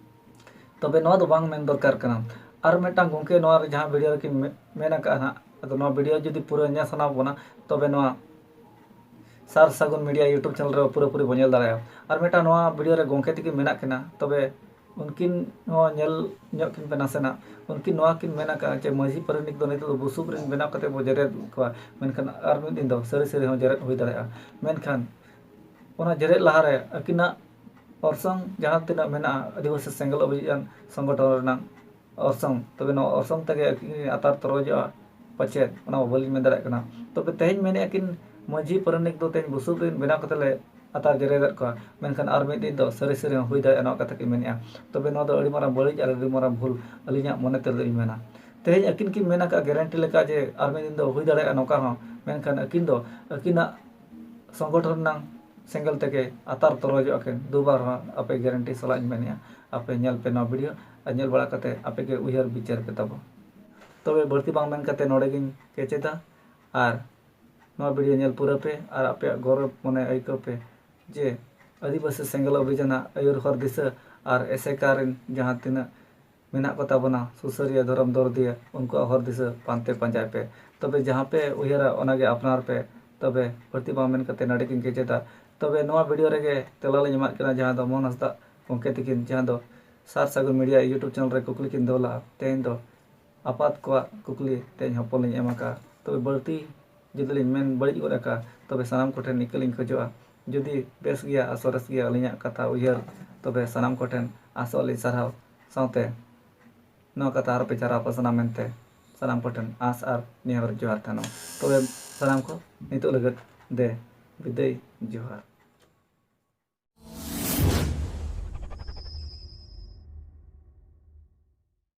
ᱛᱚᱵᱮ ᱱᱚᱣᱟ ᱫᱚ ᱵᱟᱝ ᱢᱮᱱ ᱫᱚᱨᱠᱟᱨ ᱠᱟᱱᱟ᱾ ᱟᱨ ᱢᱤᱫᱴᱟᱝ ᱜᱚᱢᱠᱮ ᱱᱚᱣᱟ ᱨᱮ ᱡᱟᱦᱟᱸ ᱵᱷᱤᱰᱤᱭᱳ ᱨᱮᱠᱤᱱ ᱢᱮ-, ᱢᱮᱱ ᱟᱠᱟᱫᱼᱟ ᱱᱟᱦᱟᱜ, ᱟᱫᱚ ᱱᱚᱣᱟ ᱵᱷᱤᱰᱤᱭᱳ ᱡᱩᱫᱤ ᱯᱩᱨᱟᱹ ᱧᱮᱞ ᱥᱟᱱᱟ ᱵᱚᱱᱟ, ᱛᱚᱵᱮ ᱱᱚᱣᱟ ᱥᱟᱨ ᱥᱟᱹᱜᱩᱱ ᱢᱤᱰᱤᱭᱟ YouTube ᱪᱮᱱᱮᱞ ᱨᱮ ᱯᱩᱨᱟᱹᱯᱩᱨᱤ ᱵᱚᱱ ᱧᱮᱞ ᱫᱟᱲᱮᱭᱟᱜᱼᱟ᱾ ᱟᱨ ᱢᱤᱫᱴᱟᱝ ᱱᱚᱣᱟ ᱵᱷᱤᱰᱤᱭᱳ ᱨᱮ ᱜᱚᱢᱠᱮ ᱛᱟᱹᱠᱤᱱ ᱢᱮᱱᱟᱜ ᱠᱤᱱᱟ, ᱛᱚᱵᱮ ᱩᱱᱠᱤᱱ ᱦᱚᱸ ᱧᱮᱞ ᱧᱚᱜ ᱠᱤᱱ ᱯᱮ ᱱᱟᱥᱮᱱᱟᱜ᱾ ᱩᱱᱠᱤᱱ ᱱᱚᱣᱟ ᱠᱤᱱ ᱢᱮᱱ ᱟᱠᱟᱫᱼᱟ ᱡᱮ ᱢᱟᱹᱡᱷᱤ ᱯᱟᱨᱟᱱᱤᱠ ᱫᱚ ᱱᱤᱛᱚᱜ ᱫᱚ ᱵᱩᱥᱩᱵ ᱨᱮᱱ ᱵᱮᱱᱟᱣ ᱠᱟᱛᱮ ᱵᱚ ᱡᱮᱨᱮᱫ ᱠᱚᱣᱟ, ᱢᱮᱱᱠᱷᱟᱱ ᱟᱨ ᱢᱤᱫ ᱫᱤᱱ ᱫᱚ ᱥᱟᱹᱨᱤ ᱥᱟᱹᱨᱤ ᱦᱚᱸ ᱡᱮᱨᱮᱫ ᱦᱩᱭ ᱫᱟᱲᱮᱭᱟᱜᱼᱟ᱾ ᱢᱮᱱᱠᱷᱟᱱ ᱚᱱᱟ ᱡᱮᱨᱮᱫ ᱞᱟᱦᱟᱨᱮ ᱟᱹᱠᱤᱱᱟᱜ ᱚᱨᱥᱚᱝ ᱡᱟᱦᱟᱸ ᱛᱤᱱᱟᱹᱜ ᱢᱮᱱᱟᱜᱼᱟ, ᱟᱹᱫᱤᱵᱟᱹᱥᱤ ᱥᱮᱸᱜᱮᱞ ᱚᱵᱷᱤᱡᱟᱱ ᱥᱚᱝᱜᱚᱴᱷᱚᱱ ᱨᱮᱱᱟᱜ ᱚᱨᱥᱚᱝ, ᱛᱚᱵᱮ ᱱᱚᱣᱟ ᱚᱨᱥᱚᱝ ᱛᱮᱜᱮ ᱟᱹᱠᱤᱱ ᱟᱛᱟᱨ ᱛᱚᱨᱚᱡᱚᱜᱼᱟ ᱯᱟᱪᱮᱫ, ᱚᱱᱟ ᱢᱟ ᱵᱟᱹᱞᱤᱧ ᱢᱮᱱ ᱫᱟᱲᱮᱭᱟᱜ ᱠᱟᱱᱟ᱾ ᱛᱚᱵᱮ ᱛᱮᱦᱮᱧ ᱢᱮᱱᱮᱫᱼᱟ ᱠᱤᱱ ᱢᱟᱹᱡᱷᱤ ᱯᱟᱨᱟᱱᱤᱠ ᱫᱚ ᱛᱮᱦᱮᱧ ᱵᱩᱥᱩᱵ ᱨᱮᱱ ᱵᱮᱱᱟᱣ ᱠᱟᱛᱮ ᱞᱮ ᱟᱛᱟᱨ ᱡᱮᱨᱮᱫᱮᱫ ᱠᱚᱣᱟ, ᱢᱮᱱᱠᱷᱟᱱ ᱟᱨ ᱢᱤᱫ ᱫᱤᱱ ᱫᱚ ᱥᱟᱹᱨᱤ ᱥᱟᱹᱨᱤ ᱦᱚᱸ ᱦᱩᱭ ᱫᱟᱲᱮᱭᱟᱜᱼᱟ ᱱᱚᱣᱟ ᱠᱟᱛᱷᱟ ᱠᱤᱱ ᱢᱮᱱᱮᱫᱼᱟ᱾ ᱛᱚᱵᱮ ᱱᱚᱣᱟ ᱫᱚ ᱟᱹᱰᱤ ᱢᱟᱨᱟᱝ ᱵᱟᱹᱲᱤᱡ ᱟᱨ ᱟᱹᱰᱤ ᱢᱟᱨᱟᱝ ᱵᱷᱩᱞ ᱟᱹᱞᱤᱧᱟᱜ ᱢᱚᱱᱮ ᱛᱮᱫᱚ ᱞᱤᱧ ᱢᱮᱱᱟ᱾ ᱛᱮᱦᱮᱧ ᱟᱹᱠᱤᱱ ᱠᱤᱱ ᱢᱮᱱ ᱟᱠᱟᱫ ᱜᱮᱨᱮᱱᱴᱤ ᱞᱮᱠᱟ ᱡᱮ ᱟᱨ ᱢᱤᱫ ᱫᱤᱱ ᱫᱚ ᱦᱩᱭ ᱫᱟᱲᱮᱭᱟᱜᱼᱟ ᱱᱚᱝᱠᱟ ᱦᱚᱸ, ᱢᱮᱱᱠᱷᱟᱱ ᱟᱹᱠᱤᱱ ᱫᱚ ᱟᱹᱠᱤᱱᱟᱜ ᱥᱚᱝᱜᱚᱴᱷᱚᱱ ᱨᱮᱱᱟᱜ ᱥᱮᱸᱜᱮᱞ ᱛᱮᱜᱮ ᱟᱛᱟᱨ ᱛᱚᱨᱚᱡᱚᱜ ᱟᱹᱠᱤᱱ᱾ ᱫᱩᱵᱟᱨ ᱦᱚᱸ ᱟᱯᱮ ᱜᱮᱨᱮᱱᱴᱤ ᱥᱟᱞᱟᱜ ᱤᱧ ᱢᱮᱱᱮᱫᱼᱟ, ᱟᱯᱮ ᱧᱮᱞ ᱯᱮ ᱱᱚᱣᱟ ᱵᱷᱤᱰᱤᱭᱳ, ᱟᱨ ᱧᱮᱞ ᱵᱟᱲᱟ ᱠᱟᱛᱮ ᱟᱯᱮ ᱜᱮ ᱩᱭᱦᱟᱹᱨ ᱵᱤᱪᱟᱹᱨ ᱯᱮ ᱛᱟᱵᱚ᱾ ᱛᱚᱵᱮ ᱵᱟᱹᱲᱛᱤ ᱵᱟᱝ ᱢᱮᱱ ᱠᱟᱛᱮ ᱱᱚᱰᱮ ᱜᱤᱧ ᱠᱮᱪᱮᱫᱟ, ᱟᱨ ᱱᱚᱣᱟ ᱵᱷᱤᱰᱤᱭᱳ ᱧᱮᱞ ᱯᱩᱨᱟᱹ ᱯᱮ ᱟᱨ ᱟᱯᱮᱭᱟᱜ ᱜᱚᱨᱚᱵᱽ ᱢᱚᱱᱮ ᱟᱹᱭᱠᱟᱹᱣ ᱯᱮ ᱡᱮ ᱟᱹᱫᱤᱵᱟᱹᱥᱤ ᱥᱮᱸᱜᱮᱞ ᱚᱵᱷᱤᱡᱟᱱᱟᱜ ᱟᱹᱭᱩᱨ ᱦᱚᱨ ᱫᱤᱥᱟᱹ ᱟᱨ ᱮᱥᱮᱠᱟ ᱨᱮᱱ ᱡᱟᱦᱟᱸ ᱛᱤᱱᱟᱹᱜ ᱢᱮᱱᱟᱜ ᱠᱚ ᱛᱟᱵᱚᱱᱟ ᱥᱩᱥᱟᱹᱨᱤᱭᱟᱹ, ᱫᱷᱚᱨᱚᱢ ᱫᱚᱨᱫᱤᱭᱟᱹ, ᱩᱱᱠᱩᱣᱟᱜ ᱦᱚᱨ ᱫᱤᱥᱟᱹ ᱯᱟᱱᱛᱮ ᱯᱟᱸᱡᱟᱭ ᱯᱮ᱾ ᱛᱚᱵᱮ ᱡᱟᱦᱟᱸ ᱯᱮ ᱩᱭᱦᱟᱹᱨᱟ ᱚᱱᱟᱜᱮ ᱟᱯᱱᱟᱨ ᱯᱮ᱾ ᱛᱚᱵᱮ ᱵᱟᱹᱲᱛᱤ ᱵᱟᱝ ᱢᱮᱱ ᱠᱟᱛᱮ ᱱᱚᱰᱮ ᱜᱤᱧ ᱠᱮᱪᱮᱫᱟ᱾ ᱛᱚᱵᱮ ᱱᱚᱣᱟ ᱵᱷᱤᱰᱤᱭᱳ ᱨᱮᱜᱮ ᱛᱮᱞᱟ ᱞᱤᱧ ᱮᱢᱟᱫ ᱠᱤᱱᱟ ᱡᱟᱦᱟᱸ ᱫᱚ ᱢᱳᱦᱚᱱ ᱦᱟᱸᱥᱫᱟ ᱜᱚᱢᱠᱮ ᱛᱤᱠᱤᱱ, ᱡᱟᱦᱟᱸ ᱫᱚ ᱥᱟᱨ ᱥᱟᱹᱜᱩᱱ ᱢᱤᱰᱤᱭᱟ YouTube ᱪᱮᱱᱮᱞ ᱨᱮ ᱠᱩᱠᱞᱤ ᱠᱤᱱ ᱫᱚᱦᱚ ᱞᱟᱜᱼᱟ᱾ ᱛᱮᱦᱮᱧ ᱫᱚ ᱟᱯᱟᱛ ᱠᱚᱣᱟᱜ ᱠᱩᱠᱞᱤ ᱛᱮᱦᱮᱧ ᱦᱚᱯᱚᱱ ᱞᱤᱧ ᱮᱢ ᱟᱠᱟᱫᱼᱟ᱾ ᱛᱚᱵᱮ ᱵᱟᱹᱲᱛᱤ ᱡᱩᱫᱤ ᱞᱤᱧ ᱢᱮᱱ ᱵᱟᱹᱲᱤᱡ ᱜᱚᱫ ᱟᱠᱟᱫᱼᱟ, ᱛᱚᱵᱮ ᱥᱟᱱᱟᱢ ᱠᱚᱴᱷᱮᱱ ᱤᱠᱟᱹ ᱞᱤᱧ ᱠᱷᱚᱡᱚᱜᱼᱟ᱾ ᱡᱩᱫᱤ ᱵᱮᱥ ᱜᱮᱭᱟ ᱟᱨ ᱥᱚᱨᱮᱥ ᱜᱮᱭᱟ ᱟᱹᱞᱤᱧᱟᱜ ᱠᱟᱛᱷᱟ ᱩᱭᱦᱟᱹᱨ, ᱛᱚᱵᱮ ᱥᱟᱱᱟᱢ ᱠᱚᱴᱷᱮᱱ ᱟᱸᱥᱚᱜ ᱞᱤᱧ ᱥᱟᱨᱦᱟᱣ ᱥᱟᱶᱛᱮ ᱱᱚᱣᱟ ᱠᱟᱛᱷᱟ ᱟᱨᱚ ᱯᱮ ᱪᱟᱨᱦᱟᱣ ᱯᱟᱥᱱᱟᱣ ᱢᱮᱱᱛᱮ ᱥᱟᱱᱟᱢ ᱠᱚᱴᱷᱮᱱ ᱟᱸᱥ ᱟᱨ ᱱᱮᱦᱚᱨ ᱡᱚᱦᱟᱨ ᱛᱟᱦᱮᱱᱚᱜ᱾ ᱛᱚᱵᱮ ᱥᱟᱱᱟᱢ ᱠᱚ ᱱᱤᱛᱚᱜ ᱞᱟᱹᱜᱤᱫ ᱫᱮ ᱵᱤᱫᱟᱹᱭ, ᱡᱚᱦᱟᱨ᱾